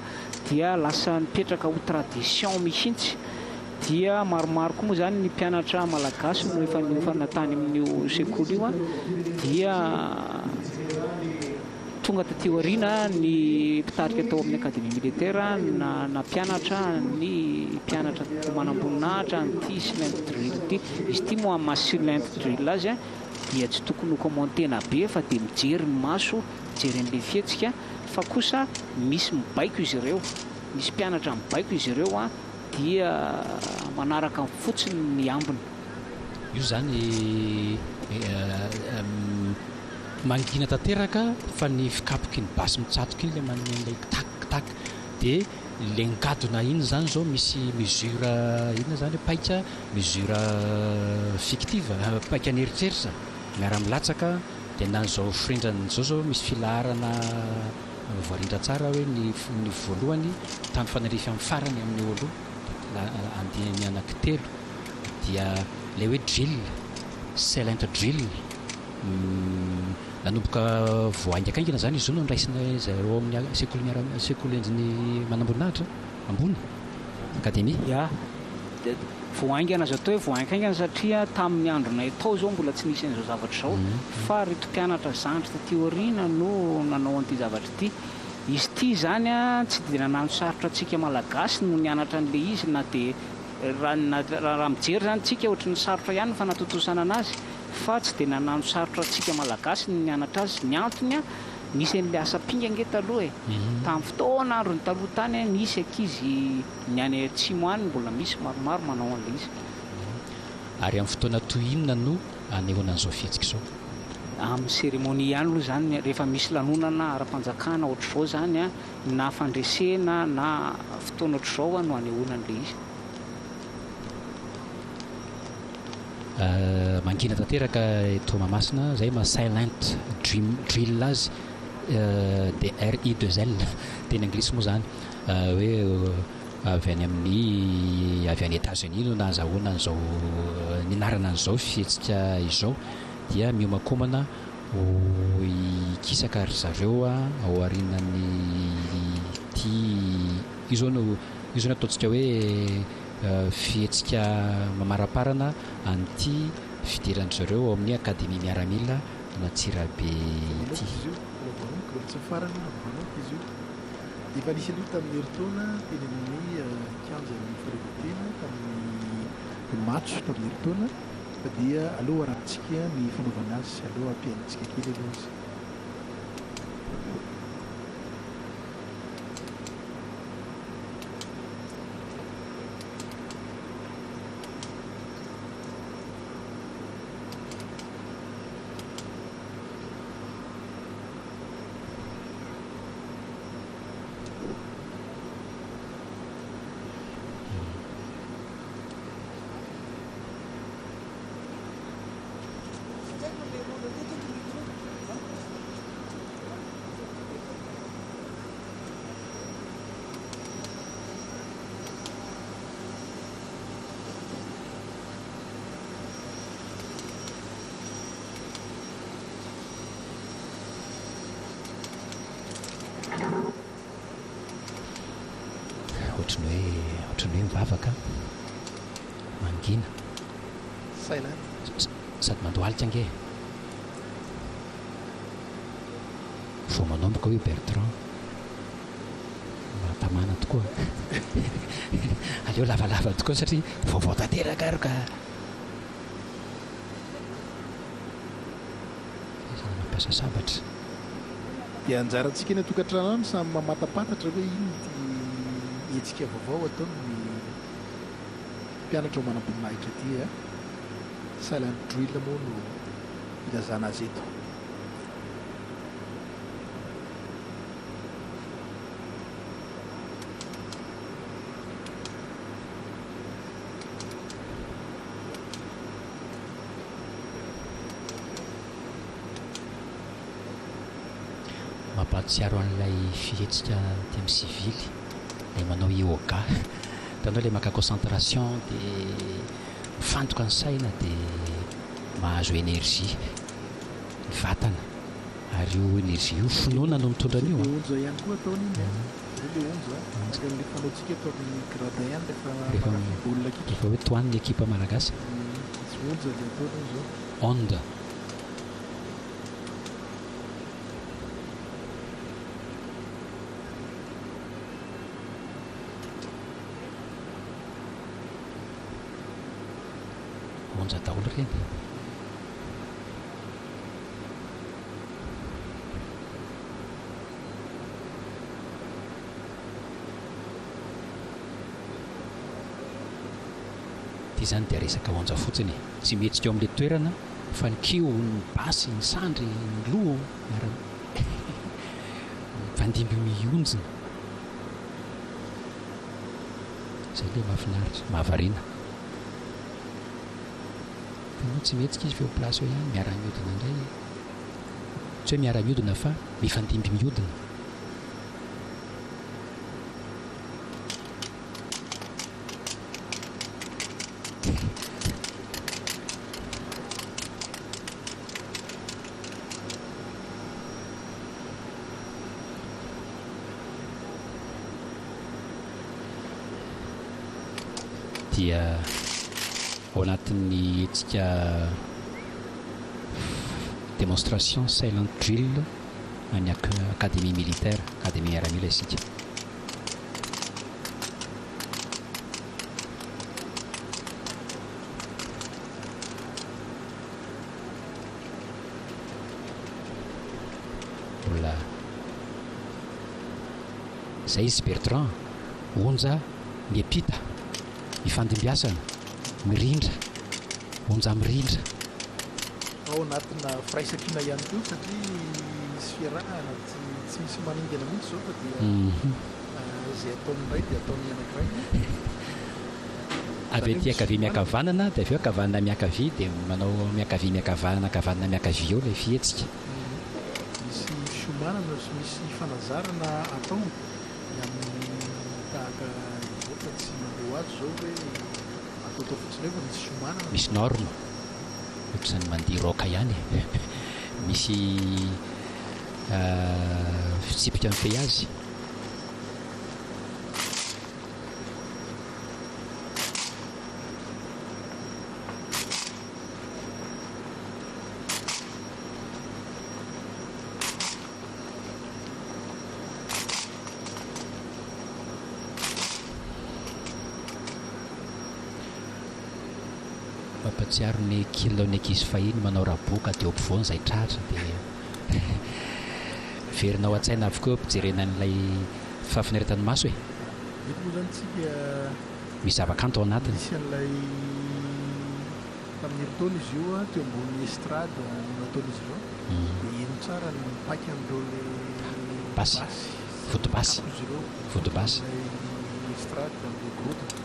dia lasa nipetraka ho tradition mihitsy. Dia maromaro koa moa izany ny mpianatra malagasy no efa niofana tany amin'io sekoly io dia tonga taty aoriana ny mpitarika tao amin'ny Académie militaire nampianatra ny mpianatra ho manamboninahitra an'ity silent drill ity. Izy ity moa amin'ny maha silent drill azy dia tsy tokony ho commenter-na be fa dia mijery ny maso, mijery an'ilay fihetsika fa kosa misy mibaiko izy ireo, misy mpianatra mibaiko izy ireo dia manaraka fotsiny ny ambiny. Io izany mangina tanteraka fa ny fikapoky ny basy mitsatoka iny ilay manome an'ilay tak tak dia ilay ngadona iny izany izao misy mesure inona izany hoe paika mesure fictive paika an'eritreritra miara-milatsaka dia na izao firindrany izao izao misy filaharana voarindra tsara hoe ny ny voalohany mifanarify amin'ny farany amin'ny eo aloha andiany anankitelo dia ilay hoe drill silent drill nanomboka vao haingakaingana izany izy io no niraisina zareo ao amin'ny sekoly miara sekoly endriny manamboninahitra ambony akademia. Ya, vao haingana azo atao hoe vao hainkaingana satria tamin'ny andronay tao izao mbola tsy nisy an'izao zavatra izao fa ireto mpianatra zandry taty aoriana no nanao an'ity zavatra ity. Izy ity izany tsy dia nanano sarotra antsika Malagasy no nianatra an'ilay izy na dia raha raha mijery izany tsika ohatry ny sarotra ihany ny fanatontosana anazy fa tsy dia nanano sarotra antsika Malagasy ny nianatra azy. Ny antony nisy an'ilay asa pinga ange taloha e! Tamin'ny fotoana androny taloha tany nisy ankizy ny any atsimo any mbola misy maromaro manao an'ilay izy. Ary amin'ny fotoana toy inona no anehoana an'izao fihetsika izao? Amin'ny cérémonie ihany aloha izany, rehefa misy lanonana ara-panjakana ohatr'izao izany, na fandresena na fotoana ohatr'izao no anehoana an'ilay izy. Mangina tanteraka eto Toamasina, izay maha silent dream drill azy, DRI2L, teny anglisy moa izany, hoe avy any amin'ny avy any Etats-Unis no nahazahoana an'izao nianarana an'izao fihetsika izao, dia miomankomana ho hikisaka ry zareo ao aorianan'ity, io izao no io izao no ataontsika hoe fihetsika mamaraparana an'ity fidiran-dry zareo ao amin'ny Akademia Miaramila an'Antsirabe ity. Manomboka izy io, mbola vao hanomboka, mbola tsy nifarana io, mbola vao hanomboka izy io. Efa nisy an'io tamin'ny herintaona teny amin'ny kianjan'ny fahaleovantena tamin'ny matso tamin'ny herintaona fa dia aleo arahantsika ny fanaovana azy, aleo ampiainantsika kely aloha izy. Ohatry ny hoe ohatry ny hoe mivavaka, mangina. Silent. Sady mandohalika ange e. Vao manomboka hoy Bertrand. Mahatamana tokoa. Aleo lavalava tokoa satria vaovao tanteraka ary ka. Fahaizana mampiasa sabatra. Dia anjarantsika any an-tokantrano any samy mamatapatatra hoe inona ity. hetsika vaovao ataon'ny mpianatra ho manamboninahitra ity a. Silent drill moa no ilazana azy eto. Mampahatsiaro an'ilay fihetsika aty amin'ny sivily, ilay manao yoga. Hitanao ilay maka concentration dia mifantoka ny saina dia mahazo énergie ny vatana. Ary io énergie io finoana no mitondra an'io an. Ilay onja ihany koa ataony iny an. Izay ilay onja, araka an'ilay fanaontsika eto amin'ny gradin ihany rehefa mankafy baolina kitra. Rehefa hoe tohano ny ekipa malagasy. Misy onja ilay ataony io izao. Onde. Onja daholo ireny. Ity izany dia resaka onja fotsiny e. Tsy mihetsika eo amin'ilay toerana fa ny kiho, ny basy, ny sandry, ny loha miara mifandimby mionjona. Izay ilay mahafinaritra, mahavariana. Hitanao tsy mihetsika izy fa eo place eo ihany, miara miodina indray. Tsy hoe miara miodina fa mifandimby miodina. Dia ao anatin'ny hetsika démonstration silent drill any académie militaire, académie miaramila isika. Mbola zay izy Bertrand, onja miampita, ifandimbiasana, mirindra, onja mirindra. Ao anatina firaisankina ihany koa satria misy fiarahana, tsy misy maningana mihitsy izao fa dia izay ataon'ny iray dia ataon'ny anankiray. Avy aty ankavia miankavanana dia avy eo ankavanana miankavia dia manao miankavia miankavanana ankavanana miankavia eo ilay fihetsika. Misy fiomanana sy misy fanazarana atao ny amin'ny tahaka izao fa tsy mandeha ho azy izao hoe ataotao fotsiny eo fa misy fiomanana. Misy norme, ohatr'izany mandihy rock ihany e. Misy fitsipika mifehy azy. Mampatsiaro ny kilon'ny ankizy fahiny manao raboka dia eo ampovoany izay tratra dia miverina ao an-tsaina avokoa eo am-pijerena an'ilay fahafinaretan'ny maso e! Eto moa izany tsika Misy zava-kanto ao anatiny. Nisy an'ilay tamin'ny herintaona izy io teo ambony estrade no nataon'izy ireo dia heno tsara ny paikan'ireo ilay Basy. basy sy Vodibasy. kapozy ireo Vodibasy. amin'ilay estrade amin'ilay gorodona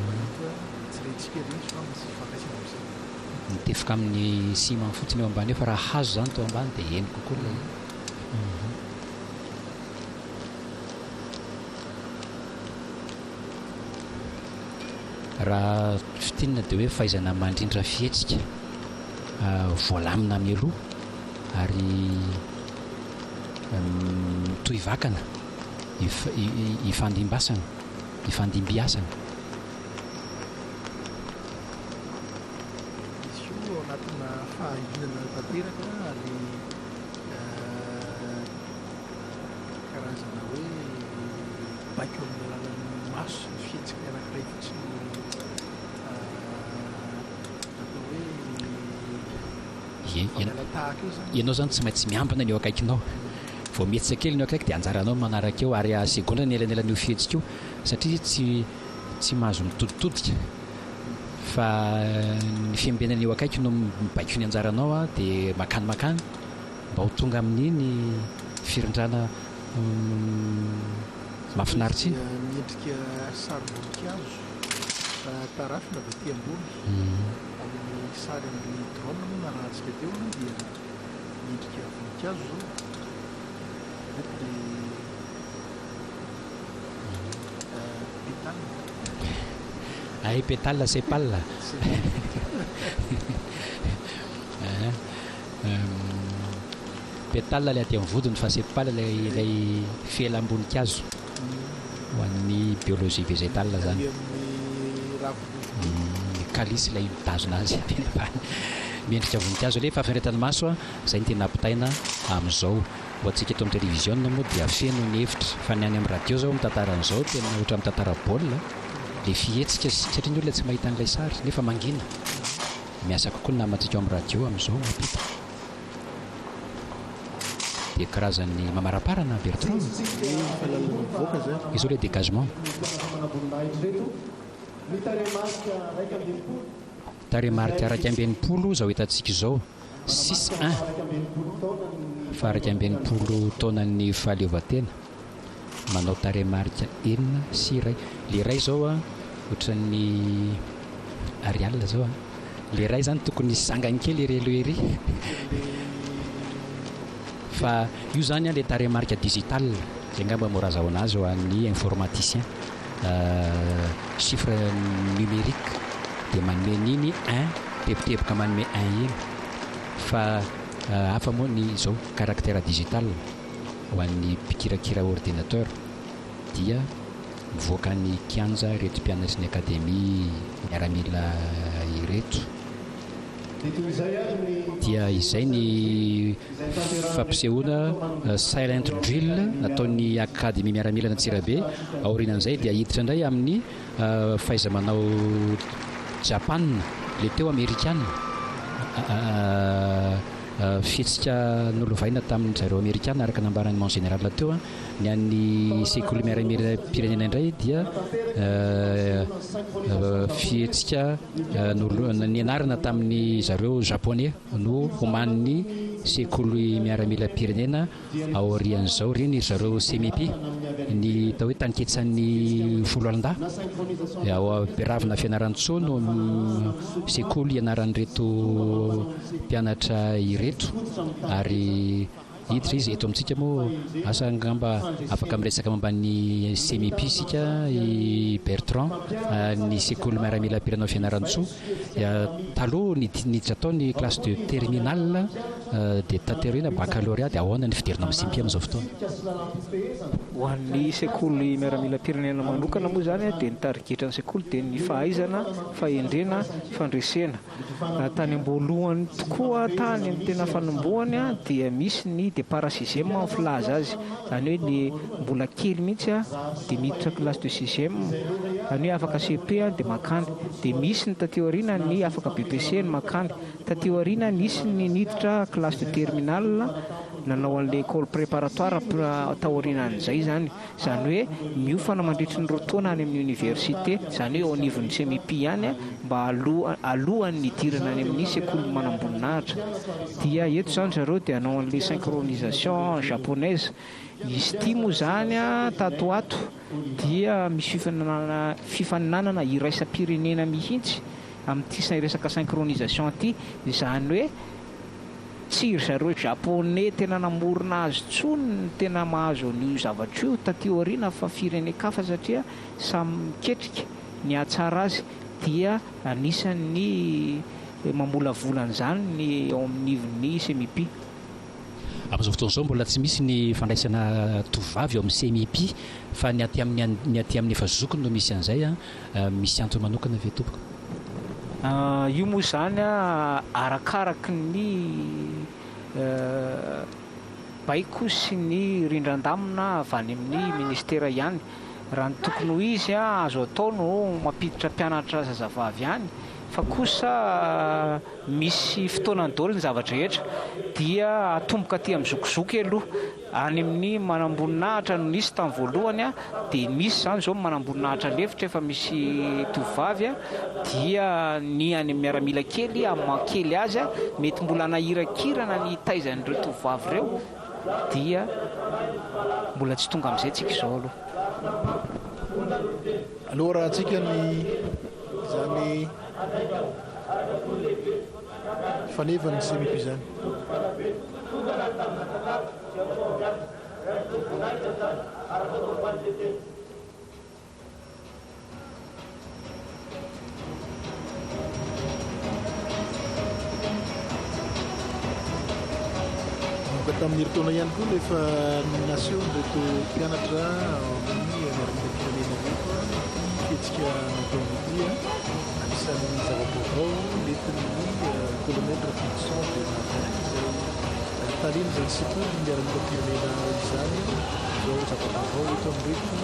fa hita tsy rentsika ilay izy fa misy ifandraisany amin'izay. Mitefoka amin'ny ciment fotsiny eo ambany eo fa raha hazo izany teo ambany dia heno kokoa ilay. Raha fintinina dia hoe fahaizana mandrindra fihetsika voalamina mialoha ary mitohy vakana, ifandimbasana, ifandimbiasana. Izy io ao anatina fahanginana tanteraka ary Karazana hoe baiko amin'ny alalan'ny maso sy ny fihetsiky ny anankiray fotsiny no atao hoe Ie, miala tahaka eo zany. Ianao zany tsy maintsy miambina ny eo akaikinao. Vao mihetsika kely ny eo akaiky dia anjaranao ny manaraka eo ary segondra ny elanelan'io fihetsika io satria tsy tsy mahazo mitoditodika fa ny fiambenana eo akaiky no mibaiko ny anjaranao dia makany makany mba ho tonga amin'iny firindrana mahafinaritra iny. Dia miendrika sarim-boninkazo tarafina avy aty ambony amin'ny sary amin'ny drone moa narahantsika teo dia miendrika voninkazo izao. Ireto le pétale. Hay pétale sépale. Pétale ilay aty amin'ny vodiny fa sépale ilay ilay felam-boninkazo ho an'ny biologie végétale zany. Ary amin'ny ravim-bovoka. Ny calice ilay mitazona azy eny ambany. Miendrika voninkazo ilay fahafinaretan'ny maso a, izay no tena ampitaina amin'izao. Ho antsika eto amin'ny televiziona moa dia feno ny hevitra fa ny any amin'ny radio izao mitantara an'izao tena ohatran'ny mitantara baolina ilay fihetsika satria ny olona tsy mahita an'ilay sary nefa mangina. Miasa kokoa ny namantsika ao amin'ny radio amin'izao mampita. Dia karazan'ny mamaraparana Bertrand. Izao ilay dégagement. Tarehimarika 61 izao hitantsika izao. Six un. Faha 61 taonan'ny fahaleovantena. Manao tarehimarika enina sy iray. Le iray izao an, ohatran'ny Arial izao an. Le iray izany tokony hisy zangany kely ery aloha ery. Fa io izany an le tarehimarika digital. Izay angamba mora azahoana azy ho an'ny informaticien. Chiffre numérique dia manome an'iny un, teboteboka manome un iny. Fa hafa moa ny izao caractère digital. Ho an'ny mpikirakira ordinateur dia mivoaka ny kianja ireto mpianatry ny akademia miaramila ireto. Dia izay ny fampisehoana silent drill nataon'ny akademia miaramilan'Antsirabe. Aorianan'izay dia hiditra indray amin'ny fahaiza-manao Japana, ilay teo amerikana. Fihetsika nolovaina tamin-dry zareo Amerikana araka ny nambaran'i Mon Général teo. Ny an'ny sekoly miaramilam-pirenena indray dia fihetsika nianarana tamin'ny zareo Japoney no homanin'ny sekoly miaramilam-pirenena Aorian'izao ireny ry zareo Semipi, ny atao hoe taninketsan'ny foloalindahy, ao Beravina Fianarantsoa no sekoly ianaran'ireto mpianatra ireto ary hiditra izy eto amintsika moa asa angamba afaka miresaka momba ny Semipi isika i Bertrand ny sekoly miaramilam-pirenena ao Fianarantsoa. Taloha niditra tao ny classe de terminale dia taty aoriana baccalauréat dia ahoana ny fidirana amin'ny SIMPI amin'izao fotoana? Ho an'ny sekoly miaramilam-pirenena manokana moa izany dia ny tarigetran'ny sekoly dia ny fahaizana, fahendrena, fandresena. Tany am-boalohany tokoa tany amin'ny tena fanombohany dia misy ny départ sixième ny filaza azy, izany hoe ny mbola kely mihitsy dia miditra classe de sixième, izany hoe afaka CP dia mankany. Dia misy ny taty aoriana ny afaka BEPC ny mankany. Taty aoriana nisy ny niditra classe de terminale nanao an'ilay école préparatoire taorianan'izay izany. Izany hoe miofana mandritry ny roa taona any amin'ny université, izany hoe eo anivon'ny Semipi ihany mba aloha alohan'ny hidirana any amin'ny sekoly manamboninahitra. Dia eto izany zareo dia hanao an'ilay synchronisation japonaise. Izy ity moa izany tato ho ato dia misy fifaninanana fifaninanana iraisam-pirenena mihitsy amin'ity resaka synchronisation ity, izany hoe tsy ry zareo japonais tena namorona azy intsony no tena mahazo an'io zavatra io taty aoriana fa firenen-kafa satria samy miketrika ny hahatsara azy dia anisan'ny mamolavola an'izany ny ao amin'ny ivon'ny Semipi. Amin'izao fotoana izao mbola tsy misy ny fandraisana tovovavy ao amin'ny Semipi fa ny aty amin'ny ny aty amin'ny efa zokiny no misy an'izay an! Misy antony manokana ve tompoko? Io moa izany arakaraky ny baiko sy ny rindran-damina avy any amin'ny ministera ihany. Raha ny tokony ho izy, azo atao no mampiditra mpianatra zazavavy any fa kosa misy fotoanany daholo ny zava-drehetra dia atomboka aty amin'ny zokizoky aloha. Any amin'ny manamboninahitra no nisy tamin'ny voalohany dia misy izany izao manamboninahitra lefitra efa misy tovovavy dia ny any amin'ny miaramila kely amin'ny maha kely azy mety mbola hanahirakirana ny hitaiza an'ireo tovovavy ireo dia mbola tsy tonga amin'izay tsika izao aloha. Aloha arahantsika ny izany fanevan'ny CMP izany. Nanomboka tamin'ny herintaona ihany koa no efa nasehon'ireto mpianatra ao amin'ny miaramilam-pirenena ireto ity fihetsika nataony ity. Anisan'ny zava-baovao nentin'ny Colonel Rafidison Bernardin izay talen'izany sekoly miaramilam-pirenena izany izao zava-baovao eto amin'ireto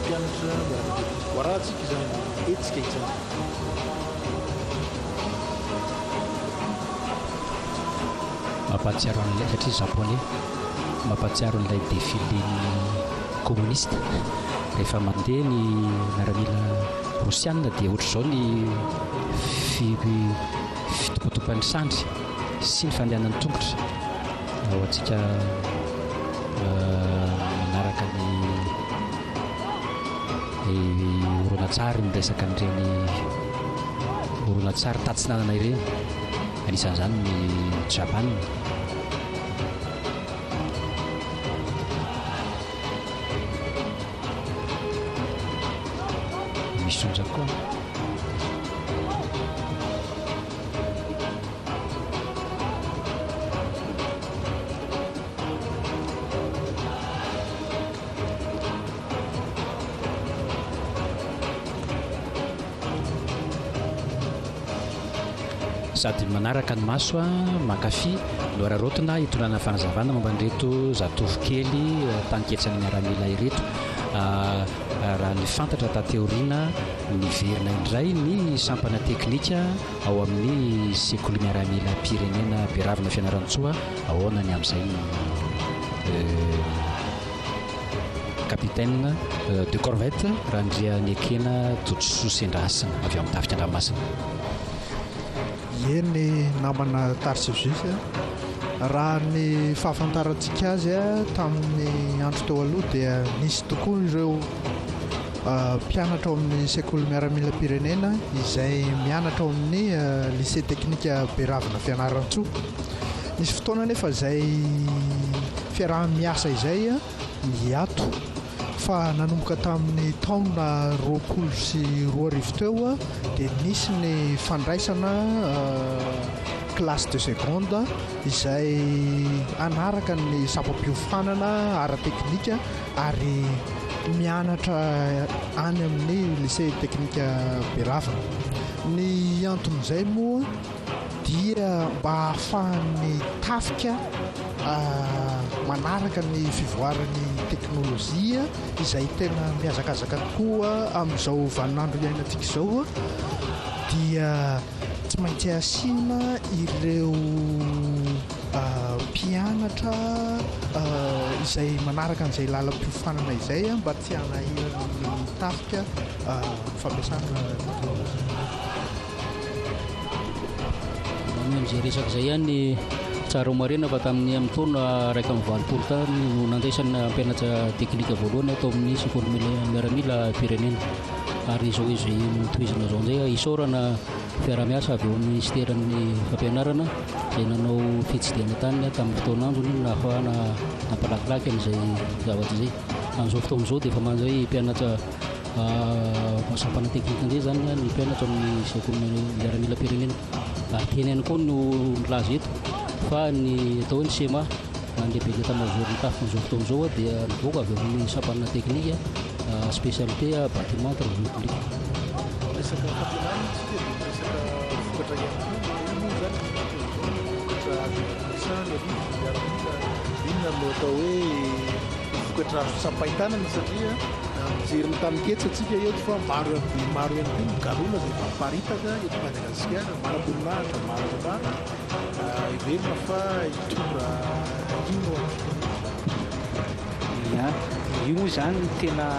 mpianatra miaramila ireto. Hoarahantsika izany hetsika izany. Mampahatsiaro an'ilay, satria japonais, mampahatsiaro an'ilay défilé-n'ny communiste. Rehefa mandeha ny miaramila rosiana dia ohatr'izao ny fitompatopan'ny sandry sy ny fandehanan'ny tongotra. Ho antsika manaraka ny horonantsary miresaka an'ireny horonantsary tatsinanana ireny, anisan'izany ny Japan. Misy onja koa. Sady manaraka ny maso mankafy no araraotina hitondrana fanazavana momba an'ireto zatovo kely taninketsan'ny miaramila ireto. Raha ny fantatra taty aoriana, niverina indray ny sampana teknika ao amin'ny sekoly miaramilam-pirenena Beravina Fianarantsoa. Ahoana ny amin'izay Capitaine de corvette Randrianekena Todisoa Sendrahasina avy ao amin'ny tafika an-dranomasina. Eny namana Tarsius a! Raha ny fahafantarantsika azy tamin'ny andro teo aloha dia nisy tokoa ireo mpianatra ao amin'ny sekoly miaramilam-pirenena izay mianatra ao amin'ny lycée technique Beravina Fianarantsoa. Nisy fotoana anefa izay fiaraha-miasa izay niato fa nanomboka tamin'ny taona 2020 teo dia nisy ny fandraisana classe de seconde izay hanaraka ny sampam-piofanana ara-teknika ary mianatra any amin'ny lycée technique Beravina. Ny anton'izay moa dia mba hahafahan'ny tafika manaraka ny fivoaran'ny teknolojia izay tena mihazakazaka tokoa amin'izao vaninandro iainantsika izao dia tsy maintsy asiana ireo mpianatra izay manaraka an'izay lalam-piofanana izay mba tsy hanahirana ny tafika amin'ny fampiasana teknolojia. Manohy an'izay resaka izay ihany, tsara ho marihina fa tamin'ny amin'ny taona 81 tany no nandraisana mpianatra teknika voalohany ato amin'ny sekoly miaramila pirenena. Ary izao izy notohizana izao indray, isaorana fiaraha-miasa avy eo amin'ny minisiteran'ny fampianarana izay nanao fitsidihana tany tamin'ny fotoan'androny nahafahana nampalakilaky an'izay zavatra izay. Amin'izao fotoana izao dia efa mandray mpianatra Sampana teknika indray izany ny mpianatra amin'ny sekoly miaramilam-pirenena. Ary teny ihany koa no milaza eto fa ny atao hoe ny SEMA na ny lehiben'ny état-major-n'ny tafika amin'izao fotoana izao dia nivoaka avy ao amin'ny sampana teknika spécialité bâtiment travaux publics. Resaka fampianarana isika dia miresaka vokatra ihany koa. Inona moa izany ny vokatra azo resahana aloha ny miaramila? Inona no atao hoe vokatra azo tsapain-tanana satria Mijery ny taninketsa tsika eto fa maro dia maro ihany koa ny galona izay efa miparitaka eto Madagasikara, manamboninahitra maro dia maro, heverina fa hitondra inona ho an'ny firenena izany. Ia, io moa izany no tena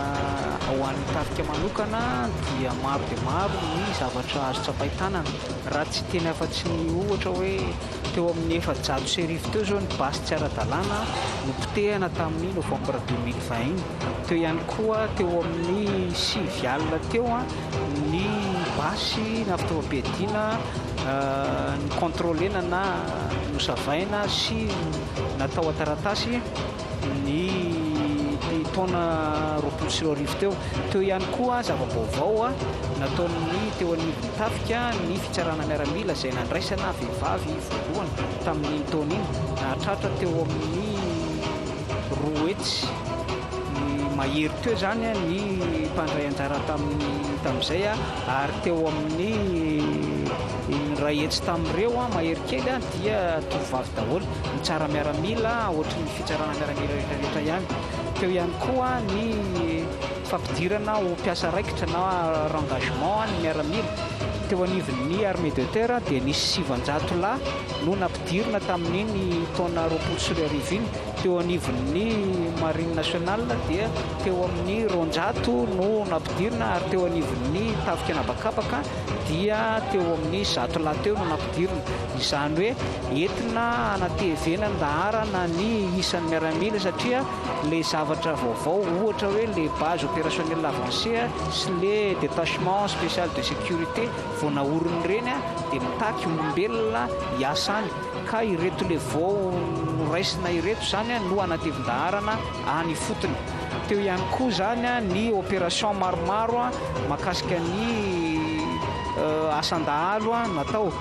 ho an'ny tafika manokana dia maro dia maro ny zavatra azo tsapain-tanana. Raha tsy hiteny afa-tsy ny ohatra hoe teo amin'ny 1400 teo izao ny basy tsy ara-dalàna nopotehana tamin'ny novembre 2020 iny. Teo ihany koa teo amin'ny 90 teo ny basy na fitaovam-piadiana ni-contrôler-na na nosavaina sy natao an-taratasy ny taona 2020 teo. Teo ihany koa zava-baovao nataon'ny teo anivon'ny tafika ny fitsarana miaramila izay nandraisana vehivavy voalohany tamin'iny taona iny. Nahatratra teo amin'ny 200 mahery teo izany ny mpandray anjara tamin'ny tamin'izay ary teo amin'ny 100 tamin'ireo mahery kely dia tovovavy daholo. Mitsara miaramila ohatry ny fitsarana miaramila rehetra rehetra ihany. Teo ihany koa ny fampidirana ho mpiasa raikitra na rengagement ny miaramila. Teo anivon'ny armée de terre dia nisy 900 lahy no nampidirina tamin'iny taona 2020 iny. Teo anivon'ny marine nationale dia teo amin'ny 200 no nampidirina ary teo anivon'ny tafika an'habakabaka dia teo amin'ny 100 lahy teo no nampidirina. Izany hoe entina hanatevenan-daharana ny isan'ny miaramila satria ilay zavatra vaovao ohatra hoe ilay base opérationnelle avancée sy ilay détachement spécial de sécurité vao naorina ireny dia mitaky olombelona hiasa any ka ireto ilay vao noraisina ireto izany no hanatevin-daharana any ifotony. Teo ihany koa izany ny opération maromaro mahakasika ny asan-dahalo natao.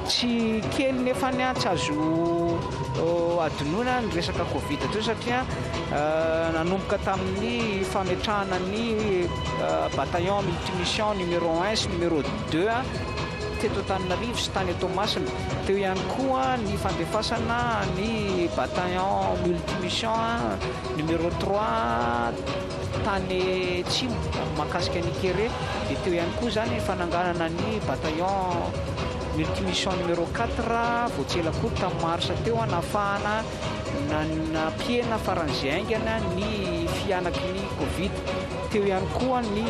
Tsy kely nefany tsy azo adinoina ny resaka Covid teo satria nanomboka tamin'ny fametrahana ny bataillon multimission numéro un sy numéro deux teto Antananarivo sy tany Toamasina. Teo ihany koa ny fandefasana ny bataillon multimission numéro trois tany Atsimo mahakasika an'i Ikere dia teo ihany koa izany ny fananganana ny bataillon multimission numéro quatre vao tsy ela akory tamin'ny mars teo nahafahana nampihena faran'izay haingana ny fihanaky ny Covid. Teo ihany koa ny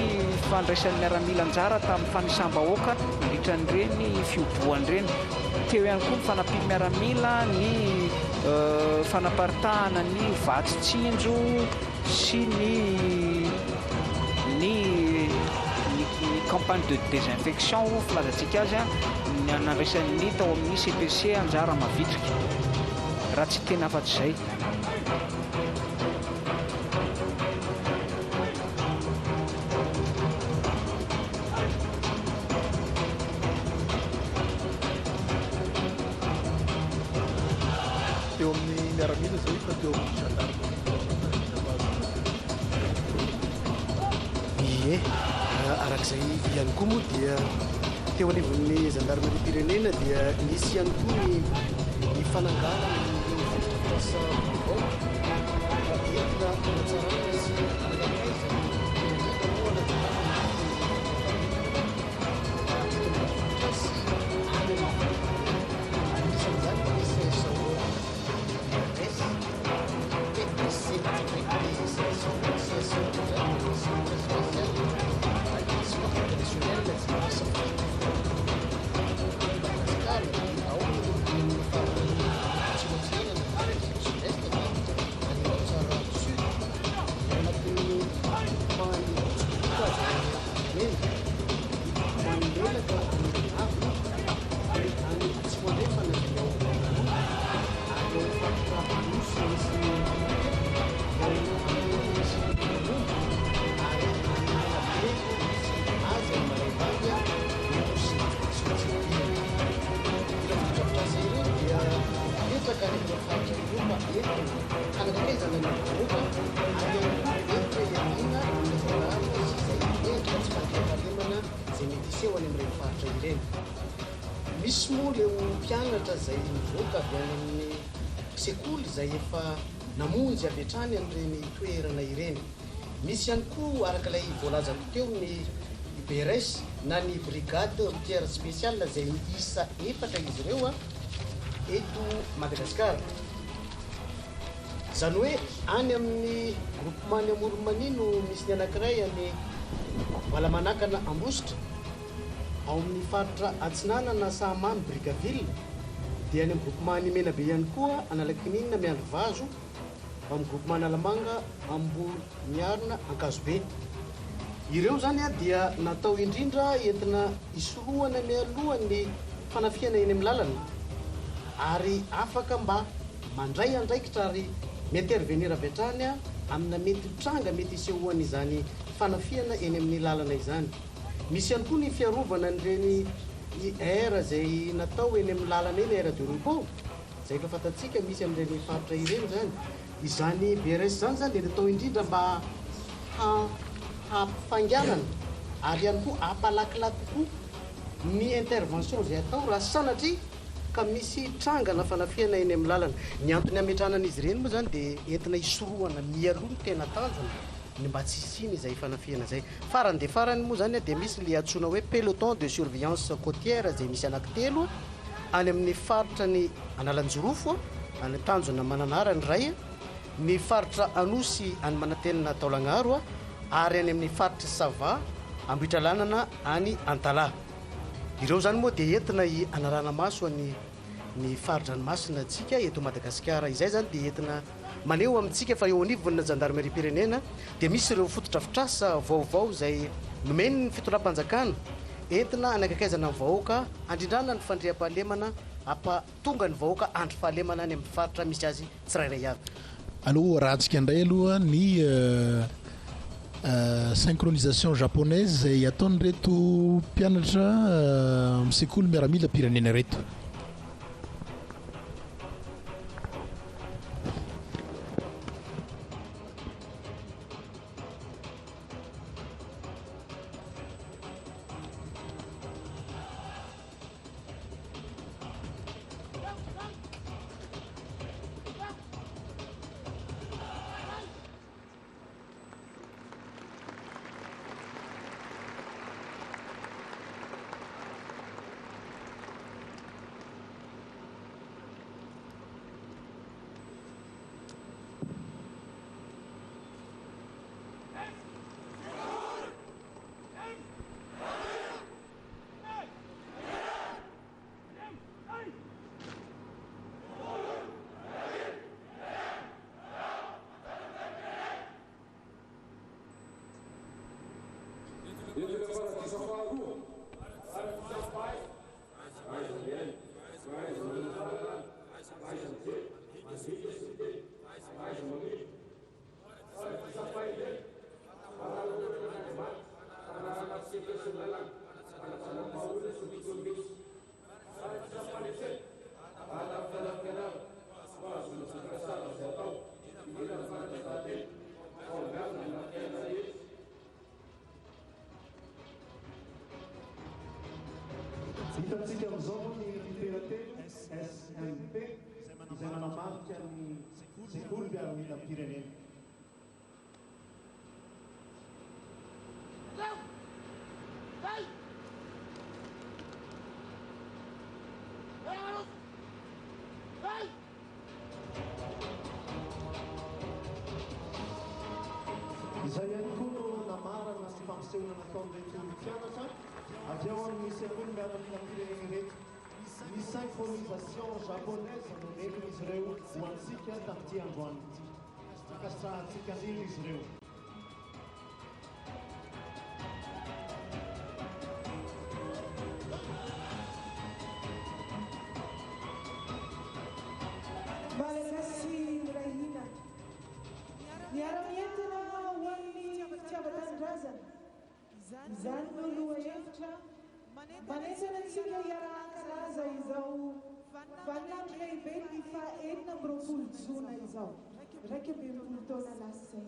fandraisan'ny miaramila anjara tamin'ny fanisam-bahoaka nandritra an'ireny fihobohana ireny. Teo ihany koa ny fanampian'ny miaramila ny fanaparitahana ny vatsy tsinjo sy ny ny ny campagne de désinfection ho filazantsika azy ny nandraisan'ny tao amin'ny CPC anjara mavitrika raha tsy tena afa-tsy izay. Teo amin'ny miaramila izay fa teo amin'ny gendarmerie Ie, araka izay ihany koa moa dia teo anivon'ny zandarimariam-pirenena dia nisy ihany koa ny ny fananganana ireo fotodrafitrasa vaovao entina hanatsarana sy hanakaizana indrindra moa hanatsarana ny fandriampahalemana eto amin'ny faritra sy any amin'ny faritra. Anisan'izany ny CSO. Ary ao amin'ny faritra Anosy misy ny Mamory, ao Ambohimanoro misy ny Morombo, ary any Menabe misy azy any Malaivavy ny Nosy Atsimo Ireo fotodrafitrasa ireo dia mipetraka any amin'ireo faritra ireo mba entina hanakaikezana ny vahoaka ary ihany koa entina hiadiana amin'ny asan-dahalo sy izay endrika tsy fandriampahalemana izay mety hiseho any amin'ireny faritra ireny. Misy moa ireo mpianatra izay nivoaka avy any amin'ny sekoly izay efa namonjy avy hatrany an'ireny toerana ireny. Misy ihany koa araka ilay voalazako teo ny BRS na ny Brigade Routière Spéciale izay miisa efatra izy ireo eto Madagasikara. Izany hoe any amin'ny groupement ny Amoron'i Mania no misy ny anankiray any Valamanakana Ambositra, ao amin'ny faritra Atsinanana Sahamamy Brickaville, dia any amin'ny groupement ny Menabe ihany koa Analakininina Miandrivazo, ao amin'ny groupement Analamanga Ambohimiarina Ankazobe. Ireo izany dia natao indrindra entina hisorohana mialoha ny fanafihana eny amin'ny lalana ary afaka mba mandray andraikitra ary mi-intervenir avy hatrany amina mety ho tranga mety hisehoan'izany fanafihana eny amin'ny lalana izany. Misy ihany koa ny fiarovana an'ireny aire izay natao eny amin'ny lalana eny, aire de repos, izay efa fantatsika misy amin'ireny faritra ireny izany. Izany BRS izany izany dia natao indrindra mba hampifainganana ary ihany koa hampalakilaky kokoa ny intervention izay atao raha sanatria ka misy tranga na fanafihana eny amin'ny lalana. Ny antony hametrahana an'izy ireny moa izany dia entina hisorohana mialoha ny tena tanjona ny mba tsy hisiany izay fanafihana izay. Farany dia farany moa izany dia misy ilay antsoina hoe peloton de surveillance côtière izay misy anankitelo any amin'ny faritra ny Analanjirofo, any Tanjona Mananara ny iray, ny faritra Anosy any Manantenina Taolagnaro ary any amin'ny faritr'i Sava Ambohitralanana any Antalaha. Ireo izany moa dia entina hanarahana maso ny ny fari-dranomasina antsika eto Madagasikara. Izay izany dia entina maneho amintsika fa eo anivon'ny zandarimariam-pirenena dia misy ireo fotodrafitrasa vaovao izay nomen'ny fitondram-panjakana entina hanakaikaizana ny vahoaka handrindrana ny fandriampahalemana hampa-tonga ny vahoaka handry fahalemana any amin'ny faritra misy azy tsirairay avy. Aleo arahantsika indray aloha ny synchronisation japonaise izay ataon'ireto mpianatra amin'ny sekoly miaramilam-pirenena ireto. Hitantsika amin'izao ny litera telo SMP izay manamarika ny sekoly mpiaramilam-pirenena. Izay ihany koa no namarana ny fampisehoana nataon'ireto mpianatra avy ao amin'ny sekoly miaramilam-pirenena ireto. Ny synchronisation japonaise no nentin'izy ireo ho antsika tamin'ity androany ity. Ankasitrahantsika indrindra izy ireo. Malagasy miray hina, miara-mientana ho an'ny fitiavan-tanindrazana. Izany no lohahevitra manentana antsika hiara-hankalaza izao vaninandro lehiben'ny faha 26 jona izao, 61 taona lasa izay,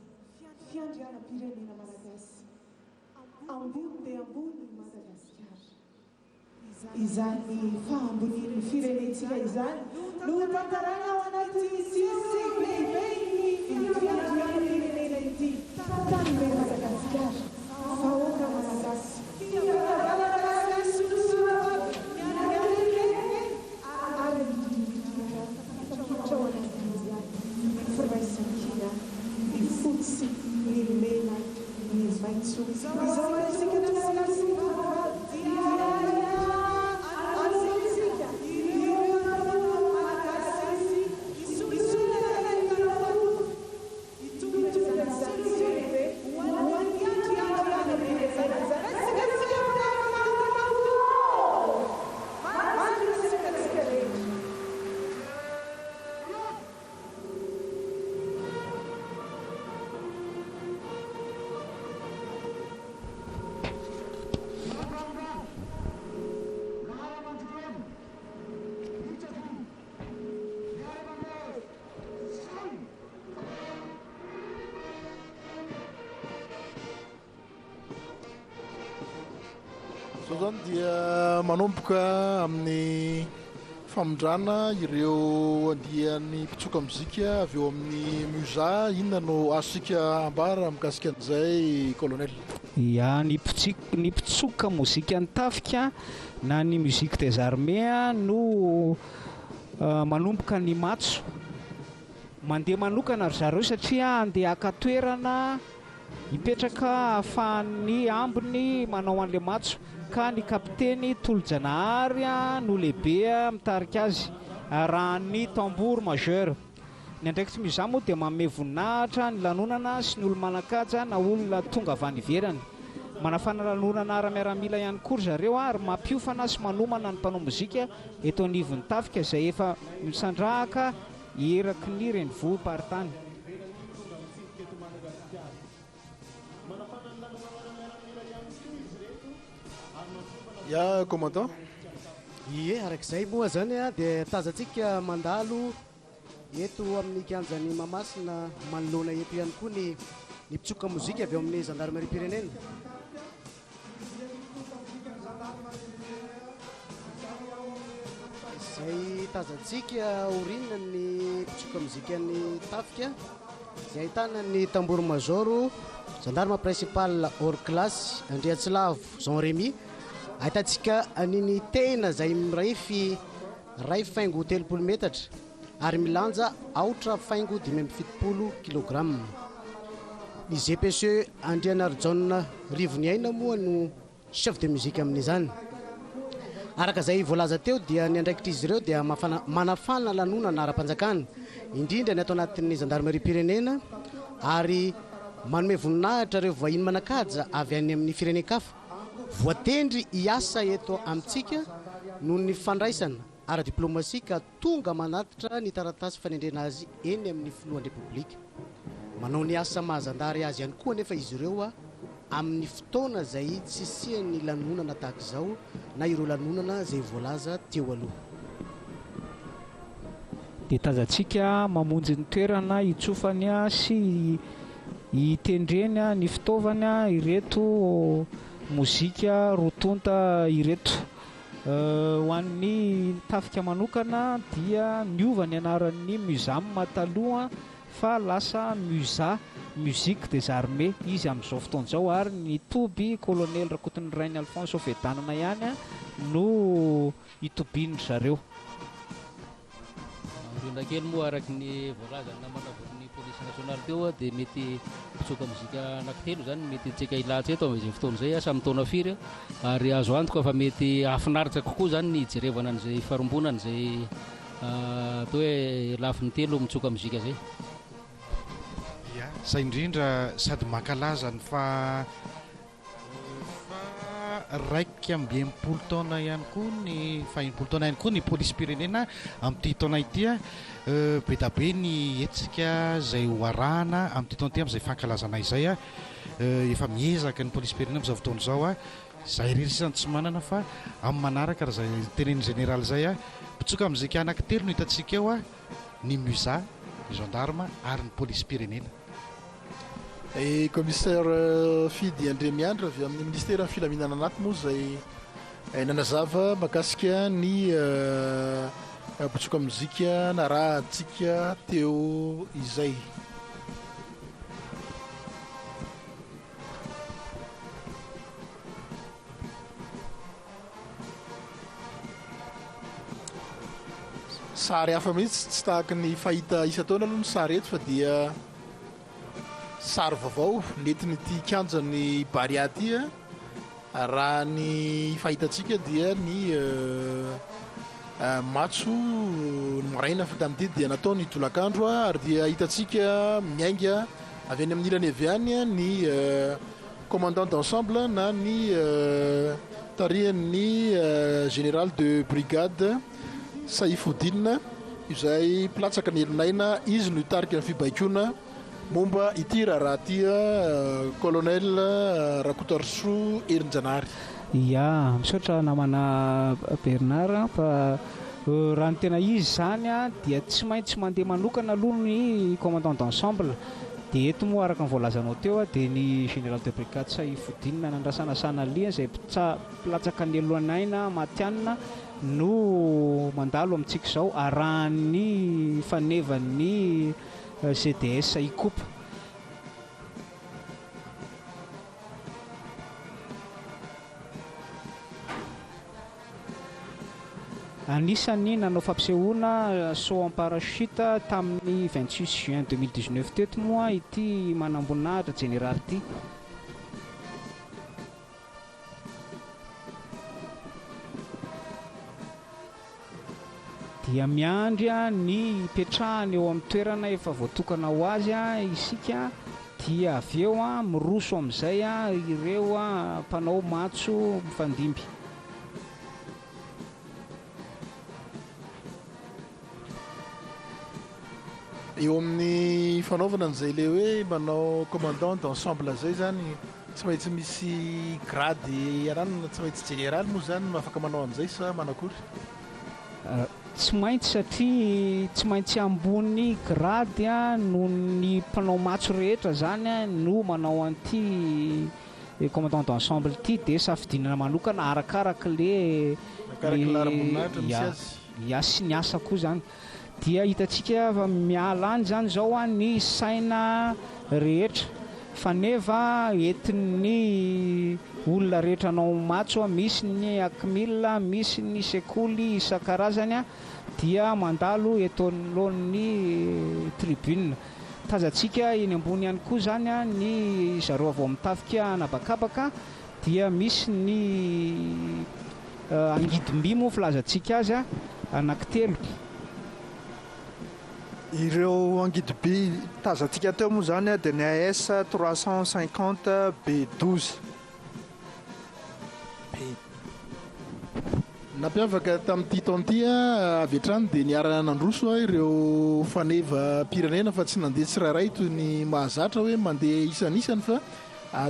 fiandrianam-pirenena malagasy. Ambony dia ambony i Madagasikara. Izany fahambonian'ny firenentsika izany no hotantaraina ao anatin'ity seho lehiben'ny fiandrianam-pirenena ity, Tanibe Madagasikara, vahoaka Malagasy. Fikambanana Malagasy Nosy miara-mirenireny ary indrindra tafiditra ao anatin'izany ny firaisana. Izao izany dia manomboka amin'ny famindrana ireo andiany mpitsoka mozika avy eo amin'ny Musa. Inona no azontsika ambara mikasika an'izay Colonel? Ya, ny ny mpitsoka mozikan'ny tafika na ny musique des armées no manomboka ny matso. Mandeha manokana ry zareo satria handeha haka toerana hipetraka ahafahan'ny ambiny manao an'ilay matso ka ny kapiteny Tolojanahary no lehibe mitarika azy arahan'ny tambour majeur. Ny andraikitry Musa moa dia manome voninahitra ny lanonana sy ny olo-manan-kaja na olona tonga avy any ivelany. Manafana lanonana ara-miaramila ihany koa ry zareo ary mampiofana sy manomana ny mpanao mozika eto anivon'ny tafika izay efa misandrahaka eraky ny renivohi-paritany. Ya commandant. Ie, araka izay moa izany dia tazantsika mandalo eto amin'ny kianjan'i Mahamasina manoloana eto ihany koa ny ny mpitsoka mozika avy ao amin'ny zandarimariam-pirenena. Izay tazantsika aoriana ny mpitsoka mozikan'ny tafika izay ahitana ny tambour major gendarme principal hors classe Andriantsilavo Jean Rémy ahitantsika an'iny tehina izay mirefy iray faingo 30 metatra ary milanja aotra faingo 75 kilograma. Ny GPCE Andrianarijaona Rivoniaina moa no chef de musique amin'izany. Araka izay voalaza teo dia ny andraikitr'izy ireo dia manafana lanonana ara-panjakana, indrindra ny ato anatin'ny zandarimariam-pirenena ary manome voninahitra ireo vahiny manan-kaja avy any amin'ny firenen-kafa voatendry hiasa eto amintsika noho ny fandraisana ara-diplomasia ka tonga manatitra ny taratasy fanendrena azy eny amin'ny filohan'ny Repoblika. Manao ny asa maha zandary azy ihany koa anefa izy ireo amin'ny fotoana izay tsy hisian'ny lanonana tahaka izao na ireo lanonana izay voalaza teo aloha. Dia tazantsika mamonjy ny toerana hitsofany sy hitendreny ny fitaovany ireto mozika roa tonta ireto. Ho an'ny tafika manokana dia niova ny anaran'ny Muzam taloha fa lasa Muza, Musique des Armées, izy amin'izao fotoana izao ary ny toby Kolonely Rakotonirainy Alphonse ao Fiadanana ihany no itobian-dry zareo. Aoriana kely moa araka ny voalazan'ny namana avy amin'ny polisy nasionaly teo dia mety mpitsoka mozika anankitelo izany no mety hitsika hilahatsa eto amin'izay fotoana izay, samy taona firy ary azo antoka fa mety hahafinaritra kokoa izany ny hijerevana an'izay farimbonana izay atao hoe lafiny telo mitsoka mozika izay. Ia, izay indrindra sady mankalaza ny faha Faha 61 taona ihany koa ny faha 60 taona ihany koa ny polisim-pirenena amin'ity taona ity. Be dia be ny hetsika izay ho arahana amin'ity taona ity amin'izay fankalazana izay. Efa miezaka ny polisim-pirenena amin'izao fotoana izao. Izahay irery sisa no tsy manana fa amin'ny manaraka raha izay tenenin'ny jeneraly izay. Mpitsoka mozika anankitelo no hitantsika eo, ny Musa, ny gendarme ary ny polisim-pirenena. I Commissaire Fidy Andriamiandra avy amin'ny Ministeran'ny Filaminana Anaty moa izay nanazava mahakasika ny mpitsoka mozika narahantsika teo izay. Sary hafa mihitsy, tsy tahaka ny fahita isan-taona aloha ny sary eto fa dia sary vaovao nentin'ity kianjan'ny Barea ity. Raha ny fahitantsika dia ny matso ny maraina fa tamin'ity dia natao ny tolakandro ary dia hitantsika miainga avy any amin'ny ilany avy any ny Commandant d'ensemble na ny tarihan'ny Général de brigade Saïfoudine izay mpilatsaka ny helonaina, izy no hitarika ny fibaikoana momba ity raharaha ity, Colonel Rakotoarisoa Herinjanahary. Ya, misaotra namana Bernard fa raha ny tena izy izany dia tsy maintsy mandeha manokana aloha ny commandant d'ensemble. Dia eto moa araka ny voalazanao teo dia ny Général de Brigade Saïfoudine Nanandrasana Sanali izay mpilatsaka ny Eloanaina matihanina no mandalo amintsika izao arahan'ny fanevan'ny CDS Ikopa. Anisan'ny nanao fampisehoana saut en parachute tamin'ny 26 juin 2019 teto moa ity manamboninahitra jeneraly ity. Dia miandry ny hipetrahany eo amin'ny toerana efa voatokana ho azy isika dia avy eo miroso amin'izay ireo mpanao matso mifandimby. Eo amin'ny fanaovana an'izay ilay hoe manao commandant d'ensemble izay izany, tsy maintsy misy grade ananana, tsy maintsy jeneraly moa izany no afaka manao an'izay sa manakory? Tsy maintsy satria tsy maintsy ambony grade noho ny mpanao matso rehetra izany no manao an'ity commandant d'ensemble ity dia safidinana manokana arakaraka le Arakaraka laharam-boninahitra misy azy. Ya sy ny asa koa izany. Dia hitantsika fa miala any izany izao ny saina rehetra. Faneva entin'ny olona rehetra hanao matso, misy ny Acmil, misy ny sekoly isan-karazany dia mandalo eto anoloan'ny tribune. Tazantsika eny ambony ihany koa izany ny zareo avy ao amin'ny tafika an'habakabaka dia misy ny angidim-by moa filazantsika azy anankitelo. Ireo angidim-by tazantsika teo moa izany dia ny AS 350 B 12. Nampiavaka tamin'ity taona ity avy hatrany dia niara-nandroso ireo fanevam-pirenena fa tsy nandeha tsirairay toy ny mahazatra hoe mandeha isan'isany fa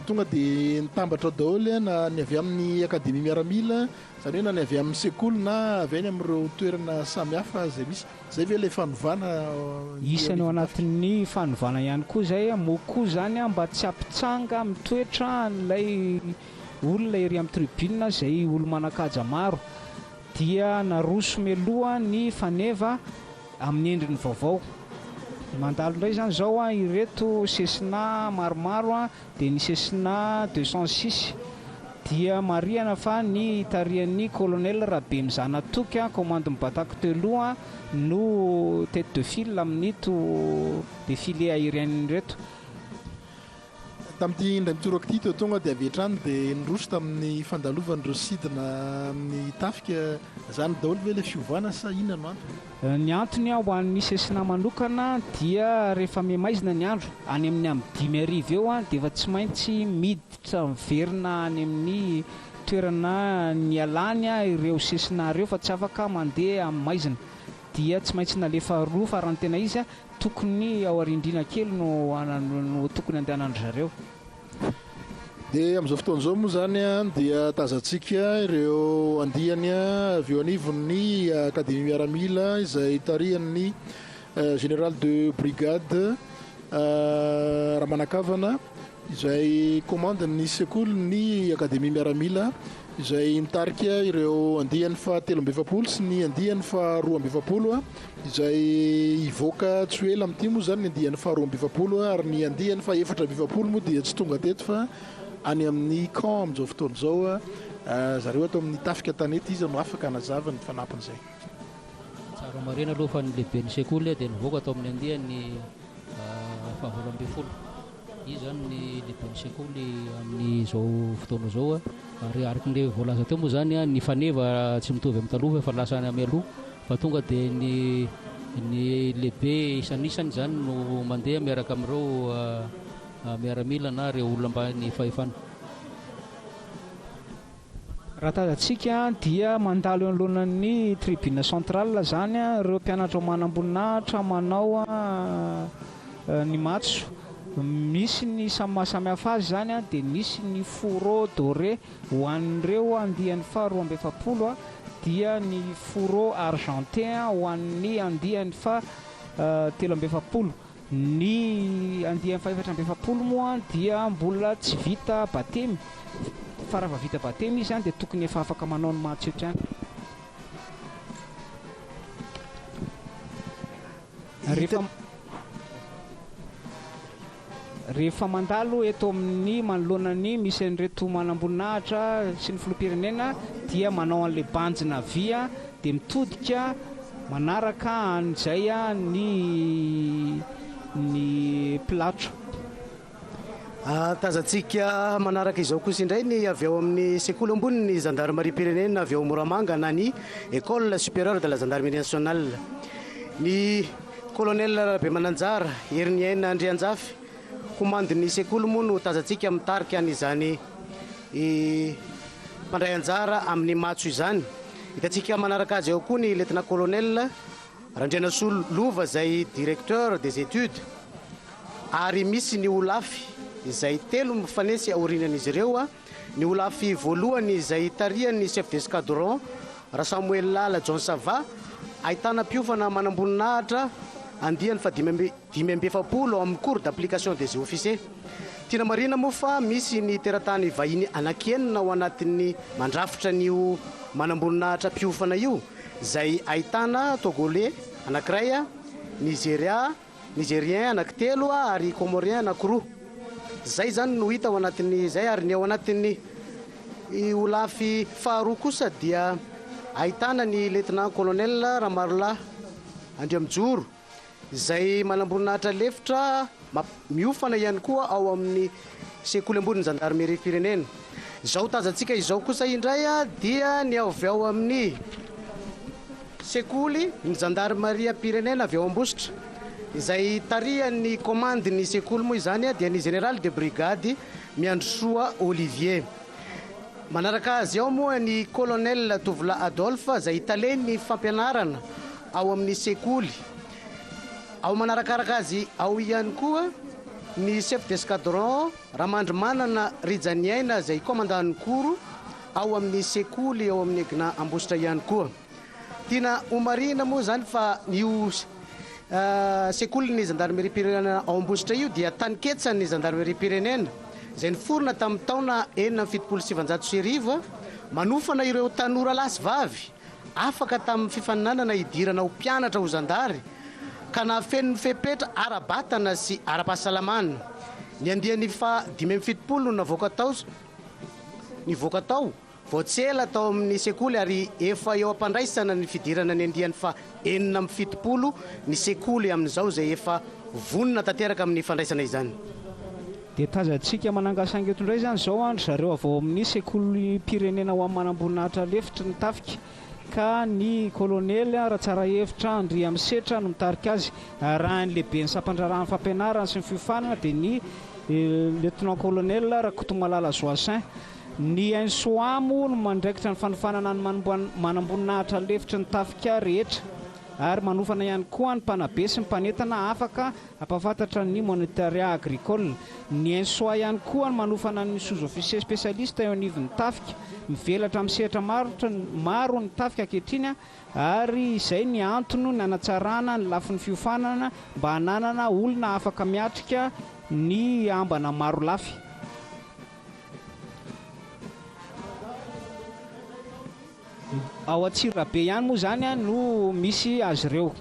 tonga dia nitambatra ao daholo na ny avy amin'ny akademia miaramila, izany hoe na ny avy amin'ny sekoly na avy any amin'ireo toerana samihafa izay misy. Izay ve ilay fanovana eo Isany ao anatin'ny fanovana ihany koa izay, moa koa izany mba tsy hampitsanga mitoetra an'ilay olona ery amin'ny tribune izay olo-manan-kaja maro dia naroso mialoha ny faneva amin'ny endriny vaovao. Mandalo indray izany izao ireto Cessna maromaro dia ny Cessna 206 dia marihana fa ny tarihan'ny Colonel Rabemizana Toky, kaomandin'ny Batac Teloa no tête de file amin'ito défilé aérien ireto. Tamin'ity indray mitoraka ity teo tonga dia avy hatrany dia niroso tamin'ny fandalovan'ireo sidina amin'ny tafika. Izany daholo ve ilay fiovana sa inona no antony? Ny antony ho an'ny Cessna manokana dia rehefa mihamaizina ny andro, any amin'ny amin'ny 5000 eo dia efa tsy maintsy miditra miverina any amin'ny toerana nialany ireo Cessna ireo fa tsy afaka mandeha amin'ny maizina. Dia tsy maintsy nalefa roa fa raha ny tena izy Tokony ao arindrina kely no no tokony andehanan-dry zareo. Dia amin'izao fotoana izao moa izany dia tazantsika ireo andiany avy eo anivon'ny Akademia Miaramila izay tarihan'ny Général de Brigade Ramanakavana izay komandin'ny sekolin'ny Akademia Miaramila izay mitarika ireo andiany faha 43 sy ny andiany faha 42 izay hivoaka tsy ho ela amin'ity moa izany ny andiany faha 42 ary ny andiany faha 44 moa dia tsy tonga teto fa any amin'ny camp amin'izao fotoana izao zareo ato amin'ny tafika an-tanety iza no afaka hanazava ny fanampin'izay. Tsara marihina aloha fa ny lehiben'ny sekoly dia nivoaka tao amin'ny andiany faha 18. Izy izany ny lehiben'ny sekoly amin'izao fotoana izao ary araka ny voalaza teo moa izany ny faneva tsy mitovy amin'ny taloha fa efa lasa any mialoha fa tonga dia ny ny lehibe isanisany izany no mandeha miaraka amin'ireo miaramila na ireo olona ambany fahefana. Raha tazantsika dia mandalo eo anoloanan'ny tribune centrale izany ireo mpianatra manamboninahitra manao ny matso. Misy ny samy maha samy hafa azy izany dia misy ny fourreau doré ho an'ireo andiany faha 42 dia ny fourreau argenté ho an'ny andiany faha 43. Ny andiany faha-44 moa dia mbola tsy vita batemy fa raha vao vita batemy izy dia tokony efa afaka manao ny matso eto ihany. Rehefa rehefa mandalo eto amin'ny manoloana ny misy an'ireto manamboninahitra sy ny filoham-pirenena dia manao an'ilay banjina havia dia mitodika manaraka an'izay ny ny mpilatro. Tazantsika manaraka izao kosa indray ny avy ao amin'ny sekoly ambonin'ny zandarimariam-pirenena avy ao Moramanga na ny Ecole Supérieure de la Gendarmerie Nationale. Ny Colonel Rabemananjara Heriniaina Andrianjafy, komandin'ny sekoly moa no tazantsika mitarika an'izany mpandray anjara amin'ny matso izany. Hitantsika manaraka azy ao koa ny Lieutenant Colonel Randrianasolo Lova izay Directeur des études ary misy ny holafy izay telo mifanesy aorianan'izy ireo, ny holafy voalohany izay tarihan'ny Chef d'escadron Rasamoelilala John Sava ahitana mpiofana manamboninahitra andiany faha 45 ao amin'ny Cours d'application des officiers. Tiana marihina moa fa misy ny teratany vahiny anankienina ao anatin'ny mandrafitra an'io manamboninahitra mpiofana io izay ahitana Togolais anankiray, Nizeria, Nigérien anankitelo ary Comorien anankiroa. Izay izany no hita ao anatin'izay ary ny ao anatin'ny holafy faharoa kosa dia ahitana ny Lieutenant Colonel Ramarolahy Andriamijoro izay manamboninahitra lefitra miofana ihany koa ao amin'ny sekoly ambonin'ny zandarimeriam-pirenena. Izao tazantsika izao kosa indray dia ny avy ao amin'ny sekoly ny zandarimariam-pirenena avy ao Ambositra izay tarihan'ny komandin'ny sekoly moa izany dia ny Général de brigade Miandrisoa Olivier. Manaraka azy ao moa ny Colonel Tovolahy Adolphe izay talen'ny fampianarana ao amin'ny sekoly. Ao manarakaraka azy ao ihany koa ny Chef d'escadron Ramandrimanana Rijaniaina izay commandant-n'ny cours ao amin'ny sekoly ao amin'ny EGNA Ambositra ihany koa. Tiana homarihina moa izany fa io sekolin'ny zandarimeriam-pirenena ao Ambositra io dia taninketsan'ny zandarimeriam-pirenena izay niforona tamin'ny taona 1976, manofana ireo tanora lahy sy vavy afaka tamin'ny fifaninanana hidirana ho mpianatra ho zandary ka nahafeno ny fepetra ara-batana sy ara-pahasalamana. Ny andiany faha 75 no navoaka tao nivoaka tao Vao tsy ela tao amin'ny sekoly ary efa eo am-pandraisana ny fidirana ny andiany faha 76 ny sekoly amin'izao izay efa vonona tanteraka amin'ny fandraisana izany. Dia tazantsika manangasanga eto indray izany izao an ry zareo avy ao amin'ny sekolim-pirenena ho an'ny manamboninahitra lefitry ny tafika ka ny kolonely Ratsarahevitra Andriamisetra no mitarika azy raha ny lehiben'ny sampandraharahan'ny fampianarana sy ny fiofanana dia ny lieutenant colonel Rakotomalala Joassin. Ny ENSOA moa no mandraikitra ny fanofanana ny manamboninahitra lefitry ny tafika rehetra ary manofana ihany koa ny mpanabe sy ny mpanentana afaka hampahafantatra ny monitoria agricole. Ny ENSOA ihany koa no manofana ny sous-officier spécialiste eo anivon'ny tafika. Mivelatra amin'ny sehatra maro ny tafika ankehitriny ary izay ny antony nanatsarana ny lafiny fiofanana mba hananana olona afaka miatrika ny ambana marolafy. Ao Antsirabe ihany moa izany no misy azy ireo.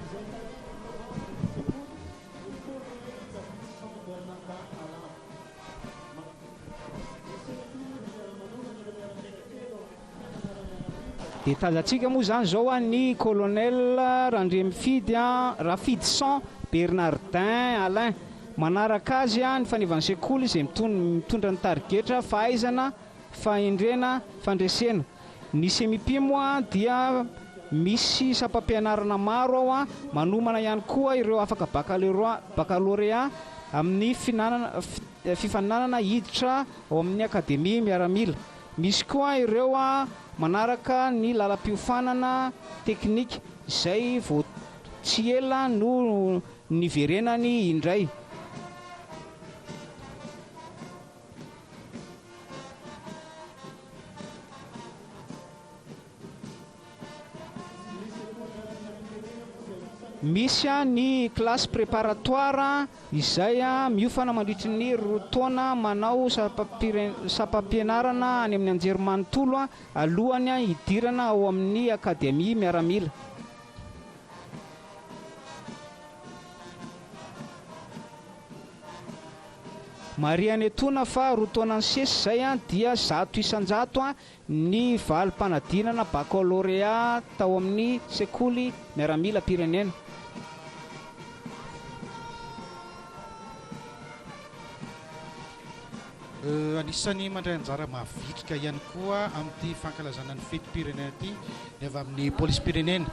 Dia tazantsika moa izany izao ny Colonel Randriamifidy Rafidison Bernardin Alain. Manaraka azy ny fanevan'ny sekoly izay mitondra ny tarigetra fahaizana, fahendrena, fandresena. Ny Semipi moa dia misy sampam-pianarana maro ao, manomana ihany koa ireo afaka bakalorea amin'ny fifaninanana hiditra ao amin'ny akademia miaramila. Misy koa ireo manaraka ny lalam-piofanana teknika izay vao tsy ela no niverenany indray. Misy ny classe préparatoire izay miofana mandritry ny roa taona manao sampam-pianarana any amin'ny anjerimanontolo alohan'ny hidirana ao amin'ny akademia miaramila. Marihana etoana fa roa taona nisesy izay dia 100% ny valim-panadinana bakalorea tao amin'ny sekoly miaramilam-pirenena. Anisan'ny mandray anjara mavitrika ihany koa amin'ity fankalazana ny fetim-pirenena ity ny avy amin'ny polisim-pirenena.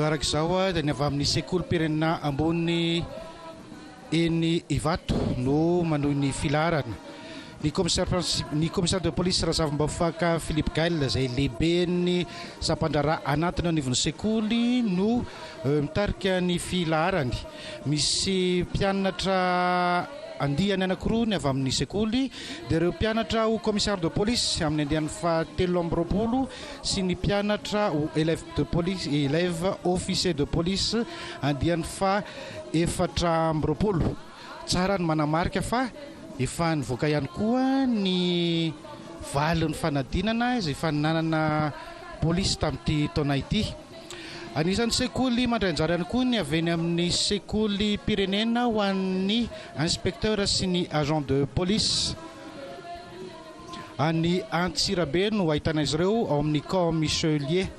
Araka izao dia ny avy amin'ny sekolim-pirenena ambony eny Ivato no manohy ny filaharana. Ny commissaire ny commissaire de police Razafimbafaka Philippe Gaël izay lehiben'ny sampandraharaha anatiny eo anivon'ny sekoly no mitarika ny filaharany. Misy mpianatra Andiany anankiroa ny avy amin'ny sekoly dia ireo mpianatra ho commissaire de police amin'ny andiany faha 23 sy ny mpianatra ho élève de police, élève officier de police andiany faha 24. Tsara ny manamarika fa efa nivoaka ihany koa ny valin'ny fanadinana izay efa nanana polisy tamin'ity taona ity. Anisan'ny sekoly mandray anjara ihany koa ny avy eny amin'ny sekolim-pirenena ho an'ny inspecteur sy ny agent de police. Any Antsirabe no ahitana izy ireo ao amin'ny camp Michelier.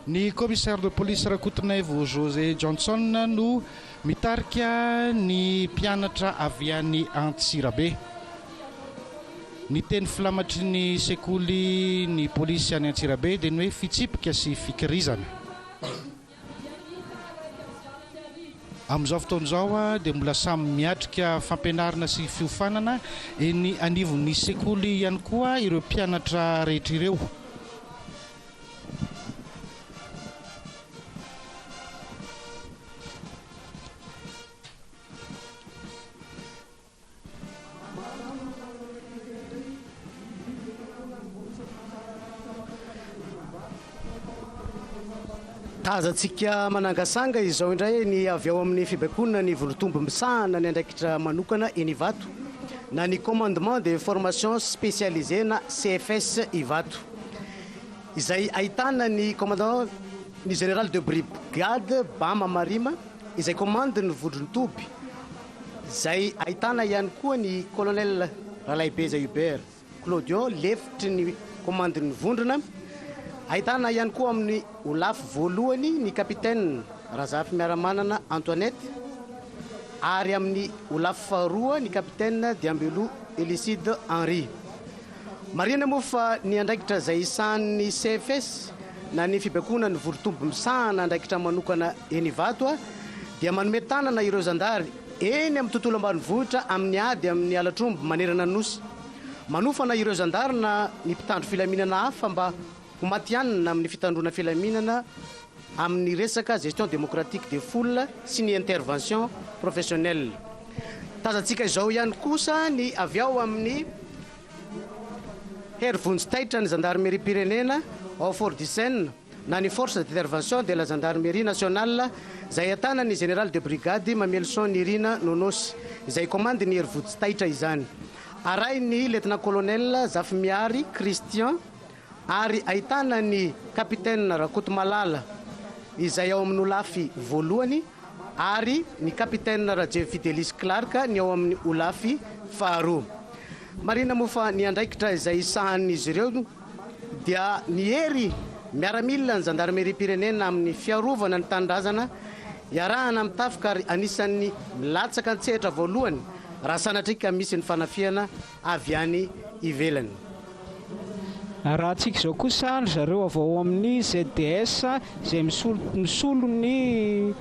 Ny commissaire de police Rakotonaivo José Johnson no mitarika ny mpianatra avy any Antsirabe. Ny teny filamatry ny sekoly ny polisy any Antsirabe dia ny hoe fitsipika sy fikirizana. Amin'izao fotoana izao dia mbola samy miatrika fampianarana sy fiofanana eny anivon'ny sekoly ihany koa ireo mpianatra rehetra ireo. Tazantsika manangasanga izao indray ny avy ao amin'ny fibaikoana ny vondron-tomby misahana ny andraikitra manokana eny Ivato na ny Commandement de Formation Spécialisée na CFS Ivato izay ahitana ny Commandant ny Général de Brigade Bama Marima izay komandin'ny vondron-toby izay ahitana ihany koa ny Colonel Ralaibeza Hubert Claudio, lefitry ny komandin'ny vondrona. Ahitana ihany koa amin'ny holafy voalohany ny Capitaine Razafimiaramanana Antoinette ary amin'ny holafy faharoa ny Capitaine Diambelo Elicide Henri. Marihina moa fa ny andraikitra izay sahanin'ny CFS na ny fibaikoana ny vorotombo misahana andraikitra manokana eny Ivato dia manome tanana ireo zandary eny amin'ny tontolo ambanivohitra amin'ny ady amin'ny halatr'omby manerana ny Nosy. Manofana ireo zandary na ny mpitandro filaminana hafa mba ho matihanina amin'ny fitandroana filaminana amin'ny resaka gestion démocratique des foules sy ny intervention professionnelle. Tazantsika izao ihany kosa ny avy ao amin'ny Hery vonjy taitra ny zandarimeriam-pirenena ao Fort Duchesne na ny Force d'intervention de la Gendarmerie nationale izay ahitana ny Général de brigade Mamelison Nirina Nonos izay komandy ny hery vonjy taitra izany. Arahin'ny Lieutenant-colonel Zafimihary Christian ary ahitana ny Capitaine Rakotomalala izay ao amin'ny holafy voalohany ary ny Capitaine Rajery Fidelis Clark ny ao amin'ny holafy faharoa. Marihina moa fa ny andraikitra izay sahanin'izy ireo dia ny hery miaramila ny zandarimeriam-pirenena amin'ny fiarovana ny tanindrazana iarahana amin'ny tafika ary anisan'ny milatsaka an-tsehatra voalohany raha sanatria ka misy ny fanafihana avy any ivelany. Raha antsika izao kosa ry zareo avy ao amin'ny ZDS izay misolo misolo ny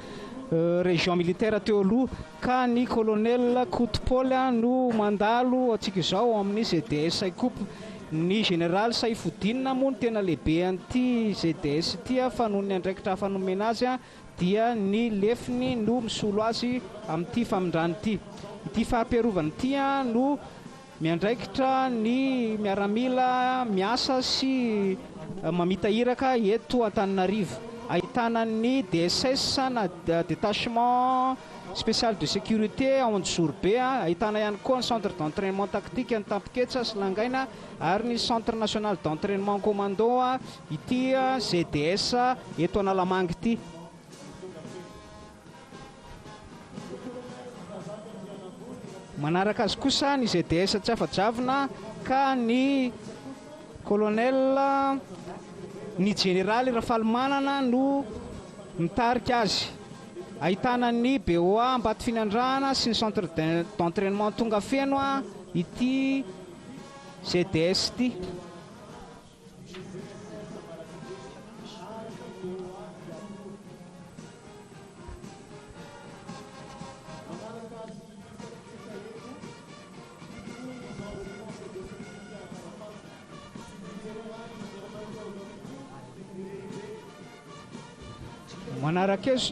région militaire teo aloha ka ny colonel Koto Paul no mandalo antsika izao ao amin'ny ZDS Ikopa. Ny Jeneraly Saifoudine moa no tena lehibe an'ity ZDS ity fa noho ny andraikitra hafa nomena azy dia ny lefiny no misolo azy amin'ity famindrana ity. Ity fari-piarovana ity no miandraikitra ny miaramila miasa sy mamita iraka eto Antananarivo. Ahitana ny DSS na Détachement Spécial de Sécurité ao Anjozorobe, ahitana ihany koa ny Centre d'Entrainement Tactique any Tampoketsa sy Langaina ary ny Centre National d'Entrainement Commando ity ZDS eto Analamanga ity. Manaraka azy kosa ny ZDS Tsiafajavona ka ny Colonel ny Jeneraly Rafalimanana no mitarika azy. Ahitana ny BOA Ambatofinandrahana sy ny Centre d'entrainement Tongafeno ity ZDS ity.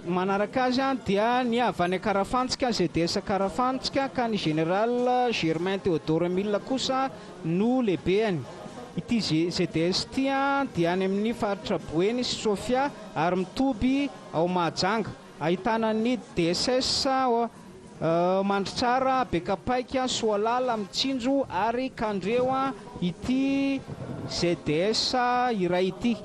Manaraka azy dia ny avy any Ankarafantsika, ZDS Ankarafantsika, ka ny Général Germain Théodore Emile kosa no lehibeny. Ity ZDS ity dia any amin'ny faritra Boeny sy Sofia ary mitoby ao Mahajanga. Ahitana ny DSS Mandritsara, Bekapaika, Soalala, Mitsinjo ary Kandreho ity ZDS iray ity.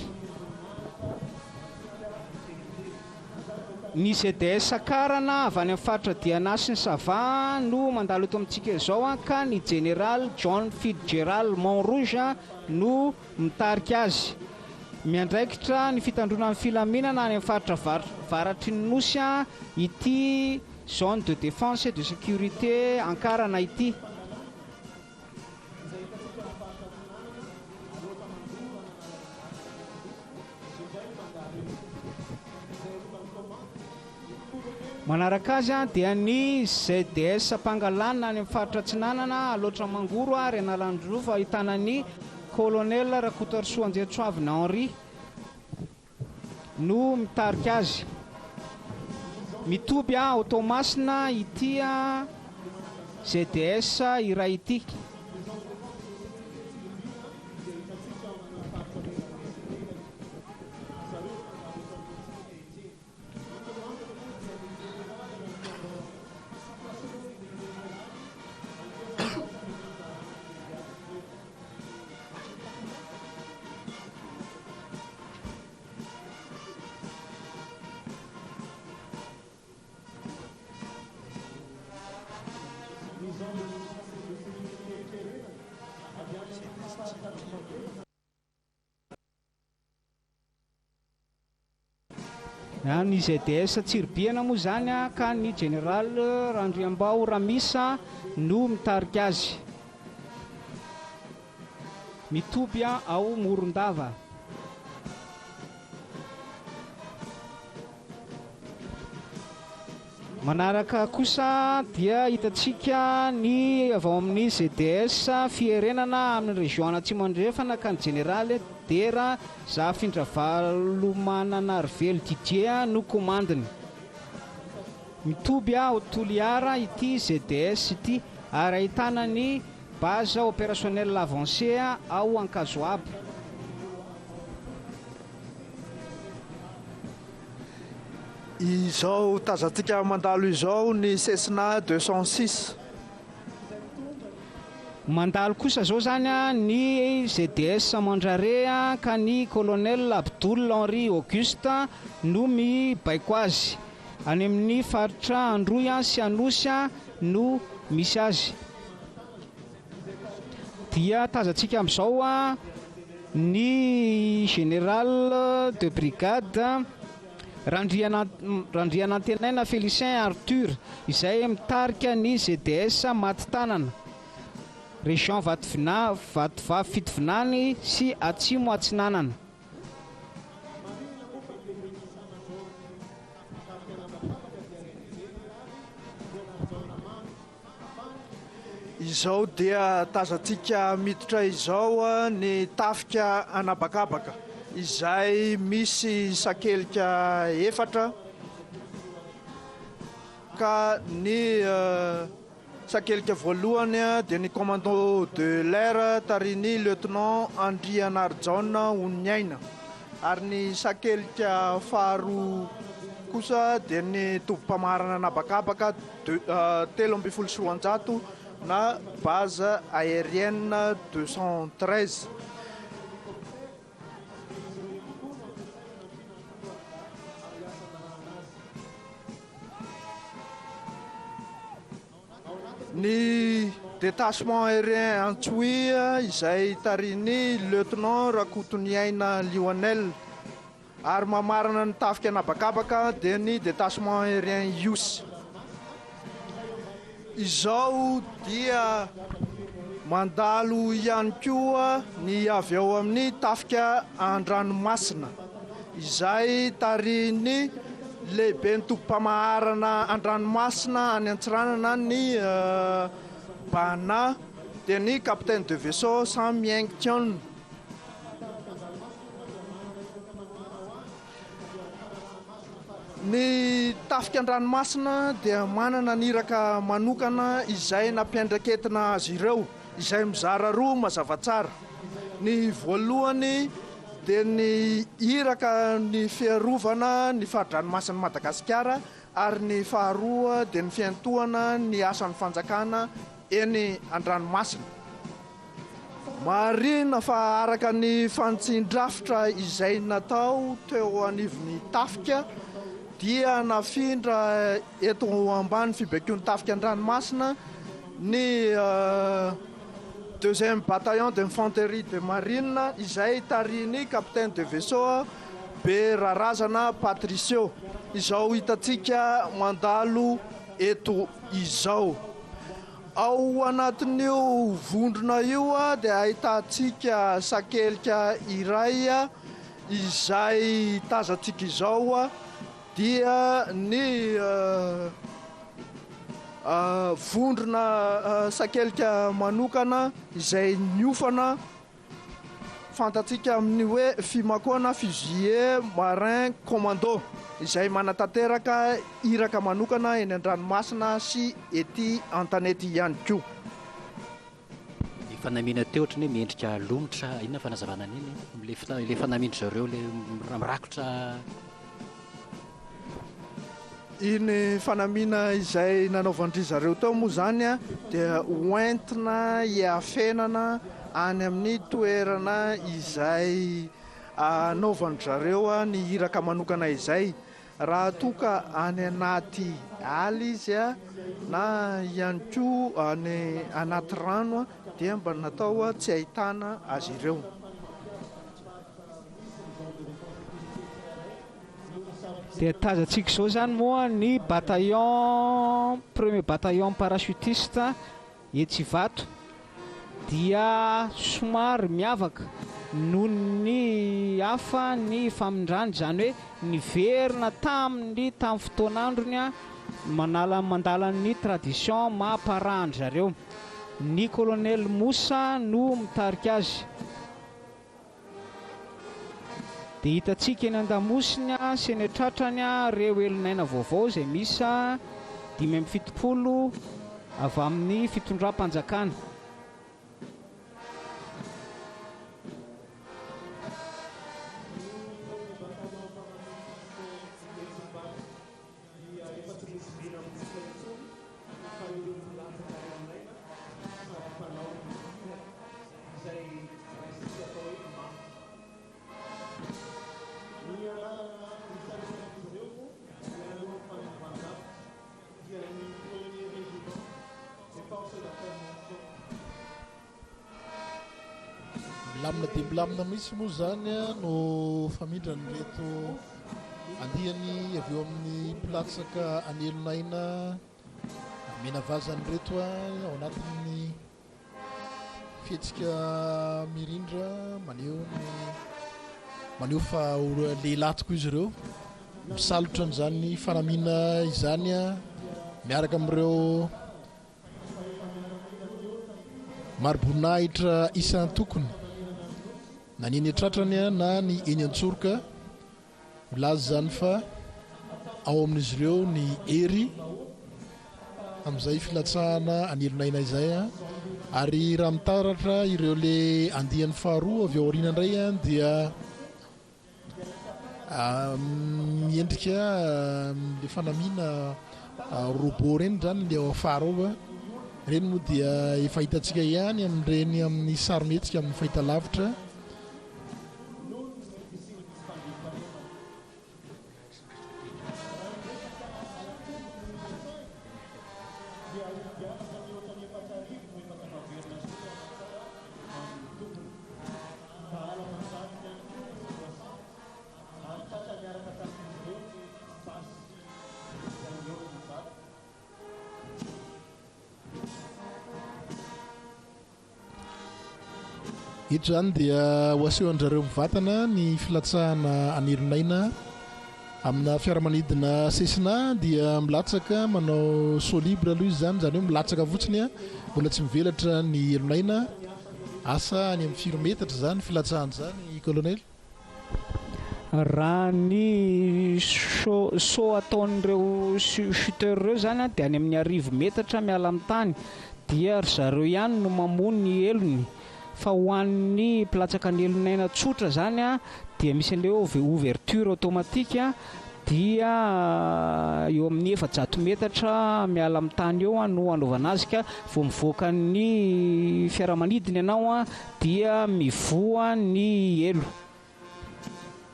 Ny ZDS Karana avy any amin'ny faritra Diana sy ny Sava no mandalo eto amintsika izao ka ny Jeneraly John Fitzgerald Mont Rouge no mitarika azy. Miandraikitra ny fitandroana ny filaminana any amin'ny faritra avaratry ny Nosy ity Zone de Défense et de Sécurité Ankarana ity. Manaraka azy dia ny ZDS Pangalana any amin'ny faritra Atsinanana, Alaotra Mangoro ary Analanjirofo ahitana ny Colonel Rakotoarisoa Andriantsoavina Henri no mitarika azy. Mitoby ao Toamasina ity ZDS iray ity. Ny ZDS Tsiribihina moa izany ka ny Général Randriambao Ramisa no mitarika azy. Mitoby ao Morondava. Manaraka kosa dia hitantsika ny avy ao amin'ny ZDS Fiherenana amin'ny région Atsimo Andrefana ka ny Jeneraly Dera Zafindravaromananarivelo Didier no komandiny. Mitoby ao Toliara ity ZDS ity ary ahitana ny Base opérationnelle avancée ao Ankazoabo. Izao tazantsika mandalo izao ny Cessna 206. Mandalo kosa izao izany ny ZDS Mandrare ka ny Colonel Abdoul Henri Auguste no mibaiko azy. Any amin'ny faritra Androy sy Anosy no misy azy. Dia tazantsika amin'izao ny Général de brigade Randrianantenaina Félicien Arthur izay mitarika ny ZDS Matitanana, Région Vatovavy Fitovinany sy Atsimo Atsinanana. Izao dia tazantsika miditra izao ny tafika an'habakabaka izay misy sakelika efatra ka ny sakelika voalohany dia ny commando de l'air tarihin'ny lieutenant Andrianarijaona Ononiaina ary ny sakelika faharoa kosa dia ny tobim-pamaharana an'habakabaka 213 na base aérienne 213. Ny détachement aérien Antsohihy izay tarihin'ny Lieutenant Rakotoniaina Lionel. Ary mamarana ny tafika an'habakabaka dia ny détachement aérien Ihosy. Izao dia mandalo ihany koa ny avy ao amin'ny tafika an-dranomasina izay tarihin'ny lehiben'ny tobim-pamaharana an-dranomasina any Antsiranana ny Bana dia ny capitaine de vaisseau Sam Yeng Tion. Ny tafika an-dranomasina dia manana ny iraka manokana izay nampiandraiketina azy ireo, izay mizara roa mazava tsara. Ny voalohany dia ny iraka ny fiarovana ny fari-dranomasin'i Madagasikara ary ny faharoa dia ny fiantohana ny asan'ny fanjakana eny an-dranomasina. Marihina fa araka ny fanitsian-drafitra izay natao teo anivon'ny tafika dia nafindra eto ambany fibaikoan'ny tafika an-dranomasina ny deuxième bataillon d'infanterie de marine izay tarihin'ny capitaine de vaisseau Berarazana Patricio izao hitantsika mandalo eto izao. Ao anatin'io vondrona io dia ahitantsika sakelika iray izay tazantsika izao dia ny vondrona sakelika manokana izay niofana Fantatsika amin'ny hoe Fimaco na Fusilier Marin Commando, izay manatanteraka iraka manokana eny an-dranomasina sy ety an-tanety ihany koa. Ny fanamiana teo ohatran'ny hoe miendrika lomotra, inona fanazavana an'iny? Ilay fanamian-dry zareo ilay mirakotra. Iny fanamiana izay nanaovan-dry zareo teo moa izany dia hoentina hiafenana any amin'ny toerana izay anaovan-dry zareo ny iraka manokana izay. Raha toa ka any anaty ala izy na ihany koa any anaty rano dia mba natao tsy ahitana azy ireo. Dia tazantsika izao izany moa ny bataillon, premier bataillon parachutiste etsy Ivato dia somary miavaka noho ny hafa ny famindrany, izany hoe niverina tamin'ny tamin'ny fotoan'androny manala mandala ny tradition maha para an-dry zareo. Ny colonel Moussa no mitarika azy. Dia hitantsika eny an-damosiny sy eny an-tratrany ireo elon'aina vaovao izay miisa 75 avy amin'ny fitondram-panjakana. Dia efa tsy misy vina amintsika intsony fa ireo mpilatsaka any amin'aina sady mpanao ny iraka izay raisintsika atao hoe maty. Ny anarana isaloran'izy ireo moa mialohan'ny fanazavan-javatra dia ny Premier Régiment des Forces d'Intervention. Milamina dia milamina mihitsy moa izany no famindran'ireto andiany avy eo amin'ny mpilatsaka anelon'aina menavazan'ireto ao anatin'ny fihetsika mirindra maneho ny maneho fa lehilahy tokoa izy ireo misalotra an'izany fanamiana izany miaraka amin'ireo. Mari-boninahitra isan-tokony, na ny eny an-tratrany na ny eny an-tsoroka, milaza izany fa ao amin'izy ireo ny hery amin'izay filatsahana an'elon'aina izay. Ary raha mitaratra ireo le andiany faharoa avy ao aoriana indray dia Miendrika le fanamiana robot ireny izany le ao afara ao a. Ireny moa dia efa hitantsika ihany amin'ireny amin'ny sarimihetsika amin'ny fahitalavitra. Eto izany dia ho asehon-dry zareo mivantana ny filatsahana an'Ironaina amina fiaramanidina Cessna dia milatsaka manao saut libre aloha izy izany, izany hoe milatsaka fotsiny mbola tsy mivelatra ny elon'aina. Asa any amin'ny firy metatra izany filatsahana izany Colonel? Raha ny saut ataon'ireo chuteurs ireo izany dia any amin'ny arivo metatra miala amin'ny tany dia ry zareo ihany no mamoa ny elony fa ho an'ny mpilatsaka ny elon'aina tsotra izany dia misy an'ilay hoe ouverture automatique dia eo amin'ny 400 metatra miala amin'ny tany eo no anaovana azy ka vao mivoaka ny fiaramanidina ianao dia mivoha ny elo.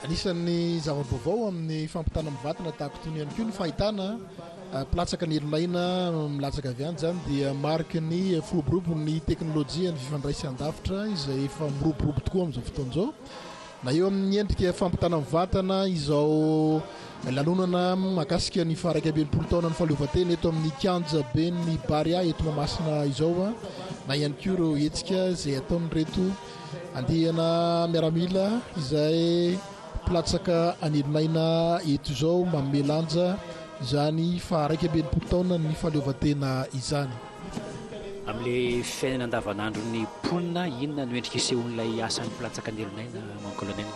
Anisan'ny zava-baovao amin'ny fampitana mivantana tahaka itony ihany koa ny fahitana mpilatsaka ny elonaina milatsaka avy any. Izany dia mariky ny firoborobon'ny teknolojian'ny fifandraisan-davitra izay efa miroborobo tokoa amin'izao fotoana izao. Na eo amin'ny endrika fampitana mivantana izao lanonana mahakasika ny faha 61 taonan'ny fahaleovantena eto amin'ny kianja ben'ny Barea eto Mahamasina izao, na ihany koa ireo hetsika izay ataon'ireto andiana miaramila izay mpilatsaka an'elonaina eto izao manome lanja izany faha 61 taonan'ny fahaleovantena izany. Amin'ilay fiainana andavanandron'ny mponina, inona no endrika isehoan'ilay asan'ny mpilatsaka an'elonaina, mon colonel?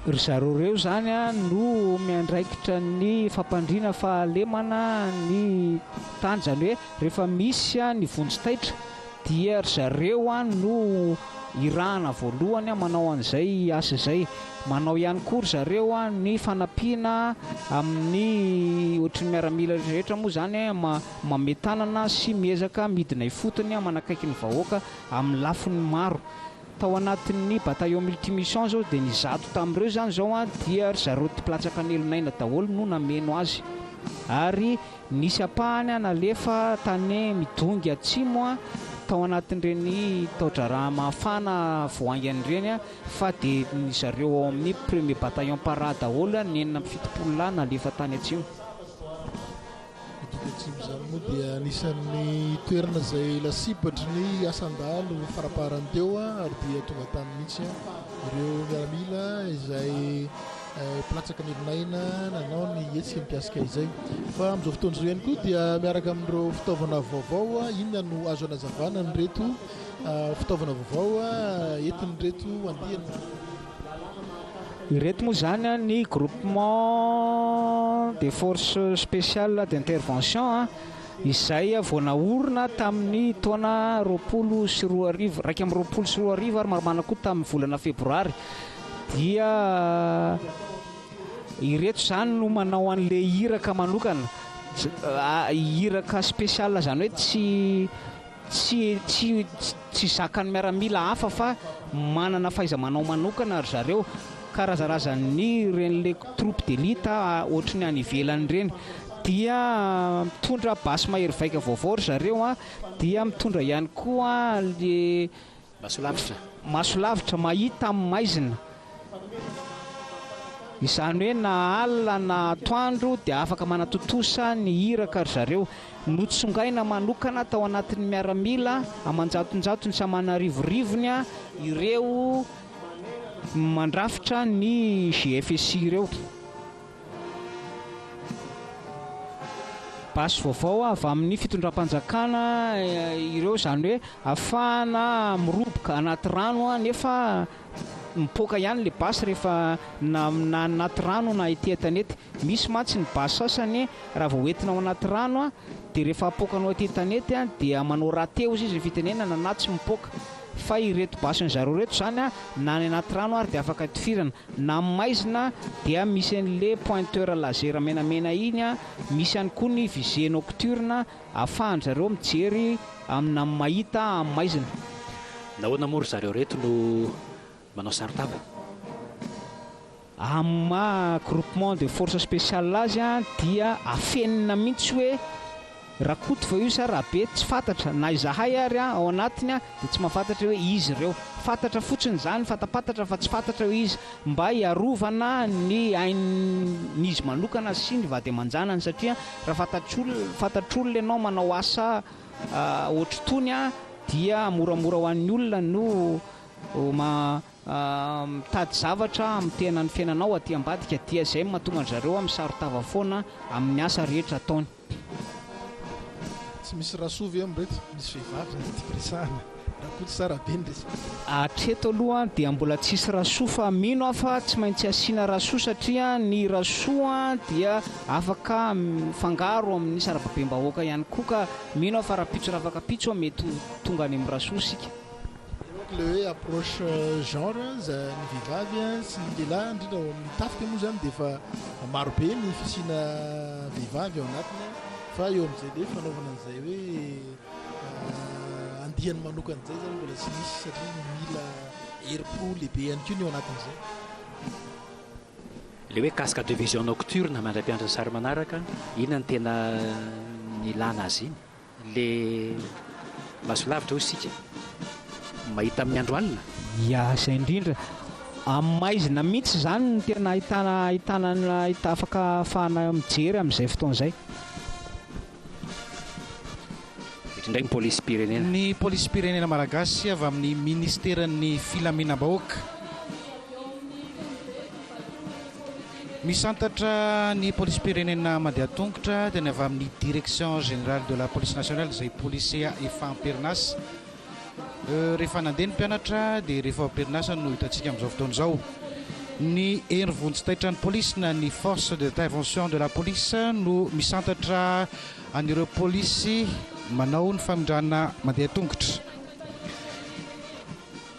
Ry zareo ireo izany no miandraikitra ny fampandriana fahalemana ny tany, izany hoe rehefa misy ny vonjy taitra dia ry zareo no irahana voalohany manao an'izay asa izay. Manao ihany koa ry zareo ny fanampiana amin'ny ohatry ny miaramila rehetra moa izany manome tanana sy miezaka midina ifotony manakaiky ny vahoaka amin'ny lafiny maro. Tao anatin'ny bataillon multimission izao dia ny 100 tamin'ireo izany izao dia ry zareo mpilatsaka an'elon'aina daholo no nameno azy ary nisy ampahany nalefa tany Midongy Atsimo tao anatin'ireny tao-draharaha mafana vao haingana ireny fa dia ny zareo ao amin'ny premier bataillon para daholo ny 76 lahy nalefa tany Atsimo. Midongy Atsimo izany moa dia anisan'ny toerana izay lasibatry ny asan-dahalo faraparany teo ary dia tonga tany mihitsy ireo miaramila izay mpilatsaka ny helonaina nanao ny hetsika mikasika izay. Fa amin'izao fotoana izao ihany koa dia miaraka amin'ireo fitaovana vaovao, inona no azo anazavana an'ireto fitaovana vaovao entin'ireto andiany? Ireto moa izany ny groupement des forces spéciales d'intervention izay vao naorina tamin'ny taona 2020, 2021 ary marimarina koa tamin'ny volana febroary dia ireto izany no manao an'ilay iraka manokana, iraka spécial izany hoe tsy Tsy tsy tsy zakan'ny miaramila hafa fa manana fahaiza-manao manokana ry zareo. Karazarazan'ny ireny le troupe d'élite ohatry ny any ivelany ireny. Dia mitondra basy mahery vaika vaovao ry zareo an, dia mitondra ihany koa le Maso lavitra. Maso lavitra, mahita amin'ny maizina. Izany hoe na alina na atoandro dia afaka manatontosa ny iraka ry zareo. Notsongaina manokana tao anatin'ny miaramila aman-jatonjatony sy aman'arivorivony ireo mandrafitra ny GFSI ireo. Basy vaovao avy amin'ny fitondram-panjakana ireo, izany hoe ahafahana miroboka anaty rano nefa mipoaka ihany ilay basy rehefa na na anaty rano na ety an-tanety. Misy mantsy ny basy sasany raha vao entina ao anaty rano dia rehefa apoakanao aty an-tanety dia manao raté hozy izy ny fitenenana na tsy mipoaka. Fa ireto basin-dry zareo ireto izany na any anaty rano ary dia afaka tifirana. Na amin'ny maizina dia misy an'le pointeur laser menamena iny, misy ihany koa ny visée nocturne ahafahan-dry zareo mijery amina mahita amin'ny maizina. Nahoana moa ry zareo reto no manao saron-tava? Amin'ny maha groupement de force spéciale azy dia afenina mihitsy hoe Rakoto va io sa Rabe tsy fantatra, na izahay ary ao anatiny dia tsy mahafantatra hoe iza ireo. Fantatra fotsiny izany, fantapantatra fa tsy fantatra hoe iza. Mba hiarovana ny ain'izy manokana sy ny vady aman-janany satria raha fantatr'olona fantatr'olona ianao manao asa ohatr'itony dia moramora ho an'ny olona no ma Mitady zavatra hamotehana ny fiainanao aty ambadika dia izay no mahatonga an-dry zareo misaron-tava foana amin'ny asa rehetra ataony. Tsy misy Rasoa ve amin'ireto? Misy vehivavy izany tiako resahana. Rakoto sa Rabe no resahana? Hatreto aloha dia mbola tsisy Rasoa fa mino aho fa tsy maintsy asiana Rasoa satria ny Rasoa dia afaka mifangaro amin'ny sarababem-bahoaka ihany koa ka mino aho fa rahampitso rafakampitso mety ho tonga any amin'ny Rasoa isika. Eo manko le hoe approche genre za ny vehivavy sy ny lehilahy indrindra ao amin'ny tafika moa zany dia efa maro be ny fisiana vehivavy ao anatiny fa eo amin'izay le fanaovana an'izay hoe andiany manokana izay zany mbola tsy misy satria mila herim-po lehibe ihany koa ny ao anatin'izay. Le hoe casque de vision nocturne mandra-piandry ny sary manaraka, inona no tena nilana azy iny? Le maso lavitra hoy isika mahita amin'ny andro alina. Ya, izay indrindra. Amin'ny maizina mihitsy izany no tena ahitana ahitana ahita afaka ahafahana mijery amin'izay fotoana izay. Eto indray ny polisim-pirenena. Ny polisim-pirenena malagasy avy amin'ny ministeran'ny filaminam-bahoaka. Misantatra ny polisim-pirenena mandeha an-tongotra dia ny avy amin'ny Direction Générale de la Police Nationale izay polisy efa am-perinasa. Rehefa nandeha ny mpianatra dia rehefa am-perinasa no hitantsika amin'izao fotoana izao. Ny hery vonjy taitran'ny polisy na ny Force d'intervention de la police no misantatra an'ireo polisy manao ny famindrana mandeha an-tongotra.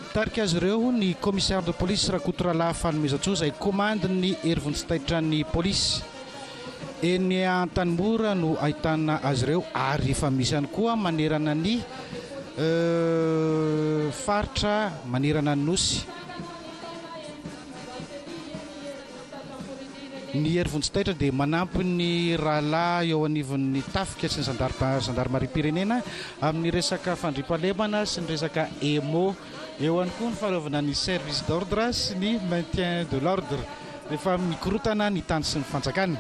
Mitarika azy ireo ny Commissaire de police Rakotoralahy Fanomezantsoa izay komandin'ny hery vonjitaitran'ny polisy. Eny Antanimora no ahitana azy ireo ary efa misy ihany koa manerana ny faritra manerana ny Nosy. Ny hery vonjitaitra dia manampy ny rahalahy eo anivon'ny tafika sy ny zandarimariam-pirenena amin'ny resaka fandriampahalemana sy ny resaka EMO. Eo ihany koa ny fanaovana ny service d'ordre sy ny maintien de l'ordre rehefa mikorotana ny tany sy ny fanjakana.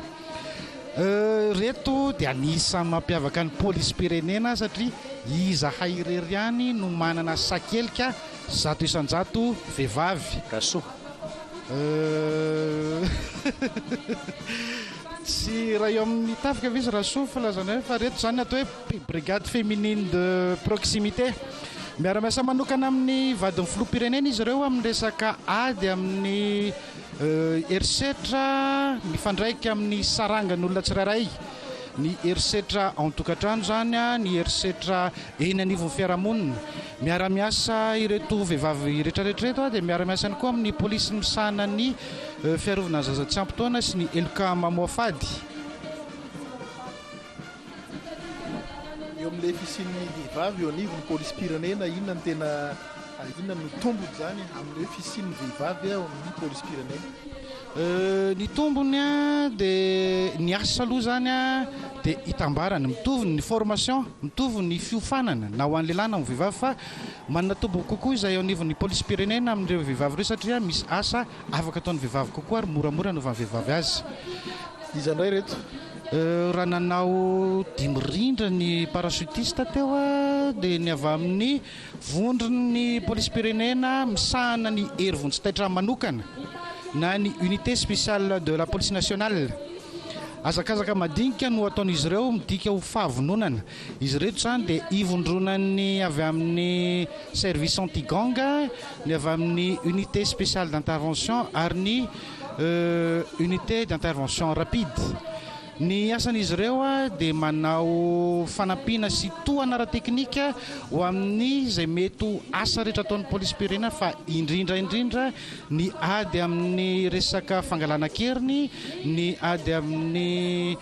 Ireto dia anisan'ny mampiavaka ny polisim-pirenena satria izahay irery ihany no manana sakelika 100% vehivavy. Rasoa. Euh. Tsy raha eo amin'ny tafika ve izy Rasoa filazana hoe fa reto izany atao hoe brigade féminine de proximité. Miara-miasa manokana amin'ny vadin'ny filoham-pirenena izy ireo amin'ny resaka ady amin'ny herisetra mifandraika amin'ny sarangan'olona tsirairay. Ny herisetra ao an-tokantrano izany, ny herisetra eny anivon'ny fiarahamonina. Miara-miasa ireto vehivavy rehetrarehetra ireto dia miara-miasa ihany koa amin'ny polisy misahana ny fiarovana ny zaza tsy ampy taona sy ny heloka mamoafady. Eo amin'ilay fisian'ny vehivavy eo anivon'ny polisim-pirenena, inona no tena, inona no tombony izany amin'ny hoe fisian'ny vehivavy ao amin'ny polisim-pirenena? Ny tombony dia ny asa aloha izany dia itambarany, mitovy ny formation, mitovy ny fiofanana na ho an'ny lehilahy na ho an'ny vehivavy fa manana tombony kokoa izay eo anivon'ny polisim-pirenena amin'ireo vehivavy ireo satria misy asa afaka ataon'ny vehivavy kokoa ary moramora anaovan'ny vehivavy azy. Iza indray ireto? Raha nanao dimy rindra ny parachutiste teo dia ny avy amin'ny vondron'ny polisim-pirenena misahana ny hery vonjy taitra manokana na ny unité spéciale de la police nationale. Hazakazaka madinika no ataon'izy ireo, midika ho fahavononana. Izy ireto izany dia ivondronan'ny avy amin'ny service anti-gang, ny avy amin'ny unité spéciale d'intervention ary ny unité d'intervention rapide. Ny asan'izy ireo dia manao fanampiana sy tohana ara-teknika ho amin'ny izay mety ho asa rehetra ataon'ny polisim-pirenena fa indrindra indrindra ny ady amin'ny resaka fangalana an-keriny, ny ady amin'ny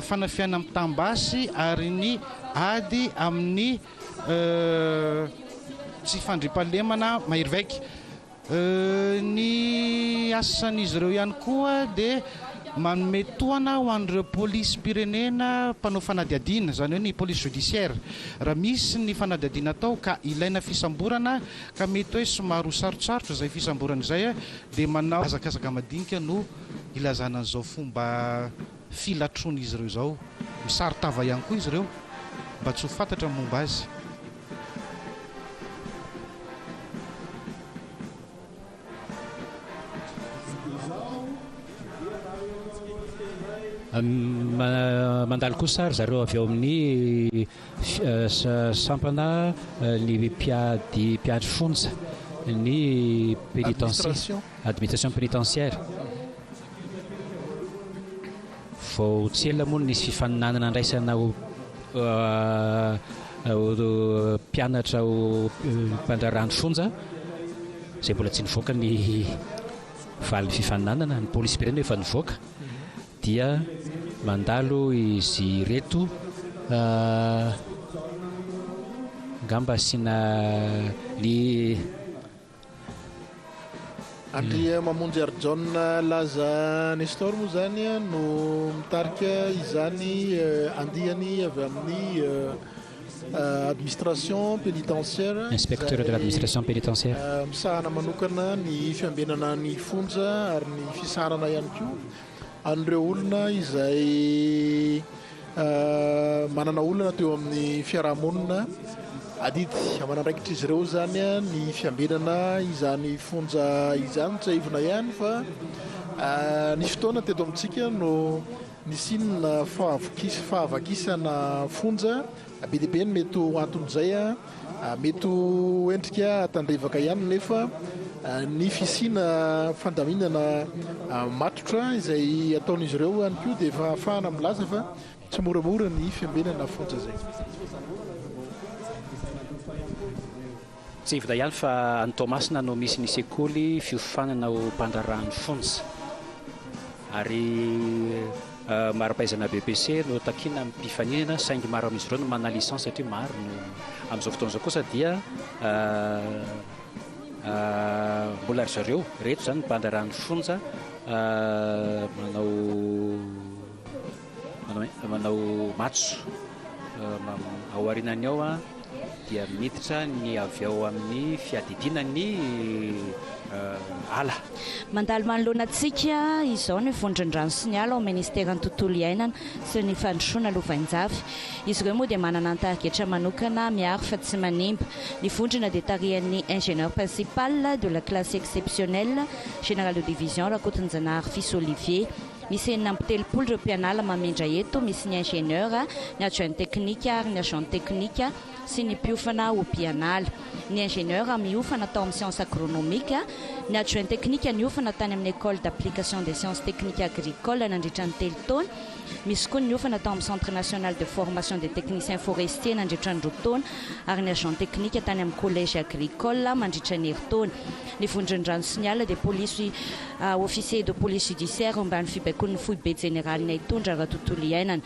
fanafihana mitam-basy ary ny ady amin'ny tsy fandriampahalemana mahery vaika. Ny asan'izy ireo ihany koa dia manome tohana ho an'ireo polisim-pirenena mpanao fanadihadiana, izany hoe ny police judiciaire. Raha misy ny fanadihadiana atao ka ilaina fisamborana ka mety hoe somary ho sarotsarotra izay fisamborana izay dia manao hazakazaka madinika no ilazana an'izao fomba filatroan'izy ireo izao. Misaron-tava ihany koa izy ireo mba tsy ho fantatra ny momba azy. Mandalo kosa ry zareo avy ao amin'ny sampana ny mpiady mpiandry fonja, ny pénitencier, administration pénitentiaire. Vao tsy ela moa no nisy fifaninanana andraisana ho mpianatra ho mpandraharaha ny fonja, izay mbola tsy nivoaka ny valin'ny fifaninanana, ny polisim-pirenena efa nivoaka, dia mandalo izy ireto, angamba asiana ny. Andriamamonjiarijaona Laza Nestor moa izany no mitarika izany andiany avy amin'ny administration pénitentiaire Inspecteur de l'administration pénitentiaire. Misahana manokana ny fiambenana ny fonja ary ny fisahanana ihany koa an'ireo olona izay manana olana teo amin'ny fiarahamonina. Adidy aman'andraikitr'izy ireo izany ny fiambenana izany fonja izany. Tsiahivina ihany fa nisy fotoana teto amintsika no nisiana fahavakisana fonja. Be dia be ny mety ho anton'izay. Mety ho endrika tandrevaka ihany nefa ny fisiana fandaminana matotra izay ataon'izy ireo ihany koa dia efa ahafahana milaza fa tsy moramora ny fiambenana fonja izay. Tsy hevitra ihany fa any Toamasina no misy ny sekoly fiofanana ho mpandraharahan'ny fonja ary mari-pahaizana BEPC no takiana amin'ny mpifaninana saingy maro amin'izy ireo no manana licence satria maro no amin'izao fotoana izao kosa dia mbola ry zareo ireto izany ny mpandraharahan'ny fonja manao Manao matso ao aorianany ao dia miditra ny avy ao amin'ny fiadidiana ny ala. Mandalo manoloana antsika izao ny vondron-drano sy ny ala ao Ministeran'ny Tontolo iainana sy ny Fandrosoana Lovainjafy. Izy ireo moa dia manana ny tarigetra manokana miaro fa tsy manimba. Ny vondrona dia tarihan'ny Ingénieur Principal de la classe exceptionnelle, Général de Division Rakotonjanahary Fils Olivier. Misy 36 ireo mpianala mamindra eto, misy ny ingénieur, ny adjoint technique ary ny agent technique sy ny mpiofana ho mpianala. Ny ingénieur miofana tao amin'ny sciences agronomiques, ny adjoint technique niofana tany amin'ny école d'application des sciences techniques agricoles nandritra ny telo taona, misy koa ny niofana tao amin'ny centre national de formation des techniciens forestiers nandritra ny roa taona ary ny agent technique tany amin'ny collège agricole mandritra ny herintaona. Ny vondron'ny rano sy ny ala dia polisy Officier de police judiciaire eo ambany fibaikoan'ny foibe jeneralin'ny haitondra ara-tontolo iainana.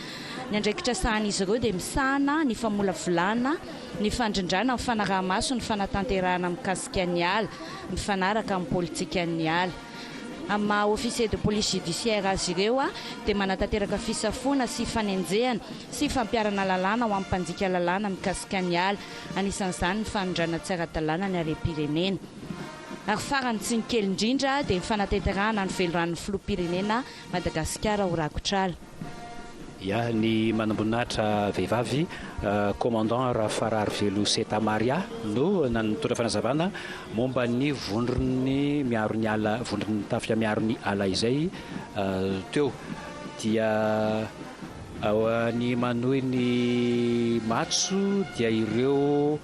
Ny andraikitra sahan'izy ireo dia misahana ny famolavolana, ny fandrindrana, ny fanaraha-maso ny fanatanterahana mikasika ny ala, mifanaraka amin'ny politikan'ny ala. Amin'ny maha officier de police judiciaire azy ireo dia manatanteraka fisafoana sy fanenjehana sy fampiharana lalàna ho an'ny mpandika lalàna mikasika ny ala, anisan'izany ny fanondrana tsy ara-dalàna ny harem-pirenena. Ary farany tsy ny kely indrindra dia ny fanatanterahana ny veliranon'ny filoham-pirenena Madagasikara ho rakotr'ala. Ya, ny manamboninahitra vehivavy, Commandant Rafararivelo Seta Maria no nitondra fanazavana momba ny vondron'ny miaro ny ala, vondron'ny tafika miaro ny ala izay teo. dia ny manohy ny matso dia ireo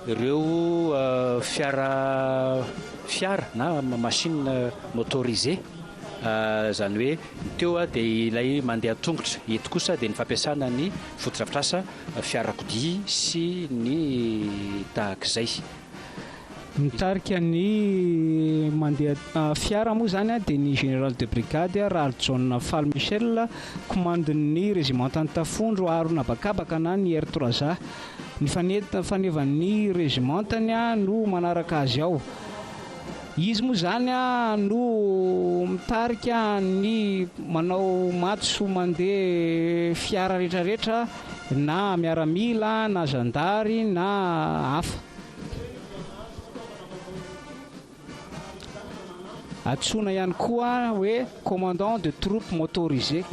ireo fiara fiara na machine motorisée izany hoe ny teo dia ilay mandeha an-tongotra, eto kosa dia ny fampiasana ny fotodrafitrasa fiarakodia sy ny tahak'izay. Mitarika ny mandeha fiara moa izany dia ny Général de Brigade Raharijaona Faly Michel, komandin'ny rezimantan'ny Tafondro Aron'Habakabaka na ny R trois A. Ny fanevan'ny rezimantany no manaraka azy ao. Izy moa izany no mitarika ny manao matso mandeha fiara rehetrarehetra na miaramila na zandary na hafa. Antsoina ihany koa hoe commandant de troupe motorisée.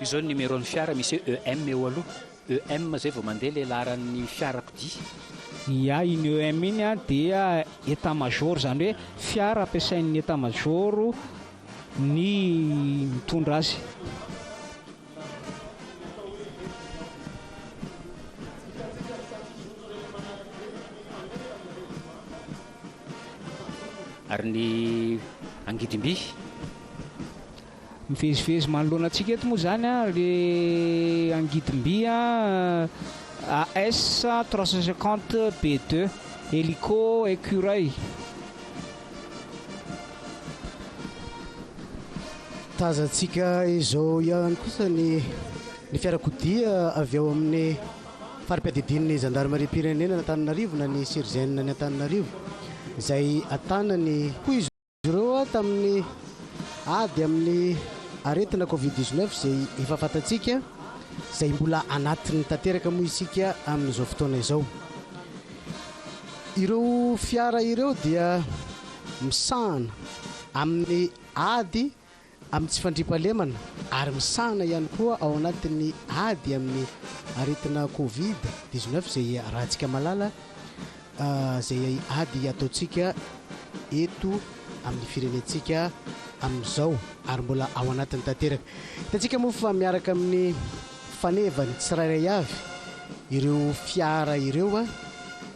Io zao ny numéro-n'ny fiara misy hoe EM eo aloha. EM zay vao mandeha le laharan'ny fiarakodia. Ia, iny EM iny dia état major, izany hoe fiara ampiasain'ny état major ny mitondra azy. Ary ny angidimby? Mivezivezy manoloana antsika eto moa izany le angidimby AS 350 B2 hélico écureuil. Tazantsika izao ihany kosa ny ny fiarakodia avy ao amin'ny fari-piadidian'ny zandarimariam-pirenena an'Antananarivo na ny CIRGN ny Antananarivo izay atanany koa izy ireo tamin'ny ady amin'ny aretina Covid 19 izay efa fantatsika izay mbola anatiny tanteraka moa isika amin'izao fotoana izao. Ireo fiara ireo dia misahana amin'ny ady amin'ny tsy fandriampahalemana ary misahana ihany koa ao anatin'ny ady amin'ny aretina covid 19 izay iarahantsika mahalala izay ady ataontsika eto amin'ny firenentsika amin'izao ary mbola ao anatiny tanteraka. Hitantsika moa fa miaraka amin'ny fanevany tsirairay avy ireo fiara ireo,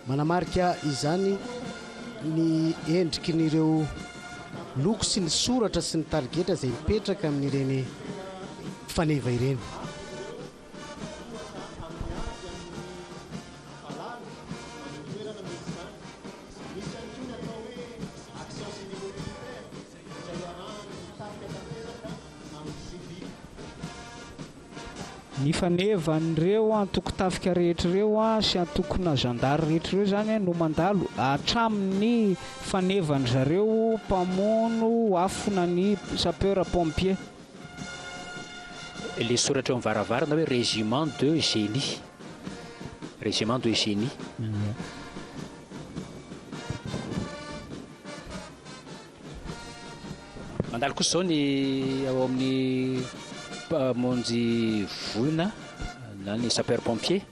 manamarika izany ny endrikin'ireo loko sy ny soratra sy ny tarigetra izay mipetraka amin'ireny faneva ireny. Ny fanevan'ireo antokon-tafika rehetra ireo sy antokona zandary rehetra ireo izany no mandalo hatramin'ny fanevan-dry zareo mpamono afo na ny sapeur pompier. Ilay soratra eo amin'ny varavarana hoe régiment de génie. Régiment de génie. Mandalo kosa izao ny ao amin'ny mpamonjy voina na ny sapeur pompier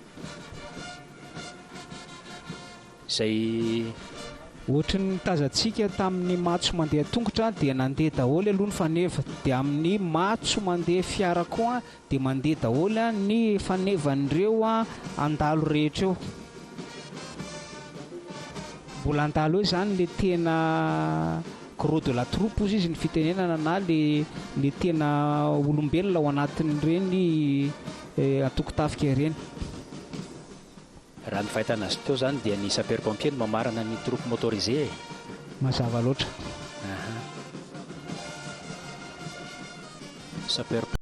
izay. Ohatry ny tazantsika tamin'ny matso mandeha tongotra dia nandeha daholo aloha ny faneva dia amin'ny matso mandeha fiara koa Dia mandeha daholo ny fanevan'ireo handalo rehetra eo. Mbola handalo eo izany le tena gros de la troupe ozy izy ny fitenenana na le le tena olombelona ao anatin'ireny antokon-tafika ireny. Raha ny fahitana azy teo izany dia ny sapeur pompier no mamarana ny troupe motorisée e! Mazava loatra. Aha. Sapeur.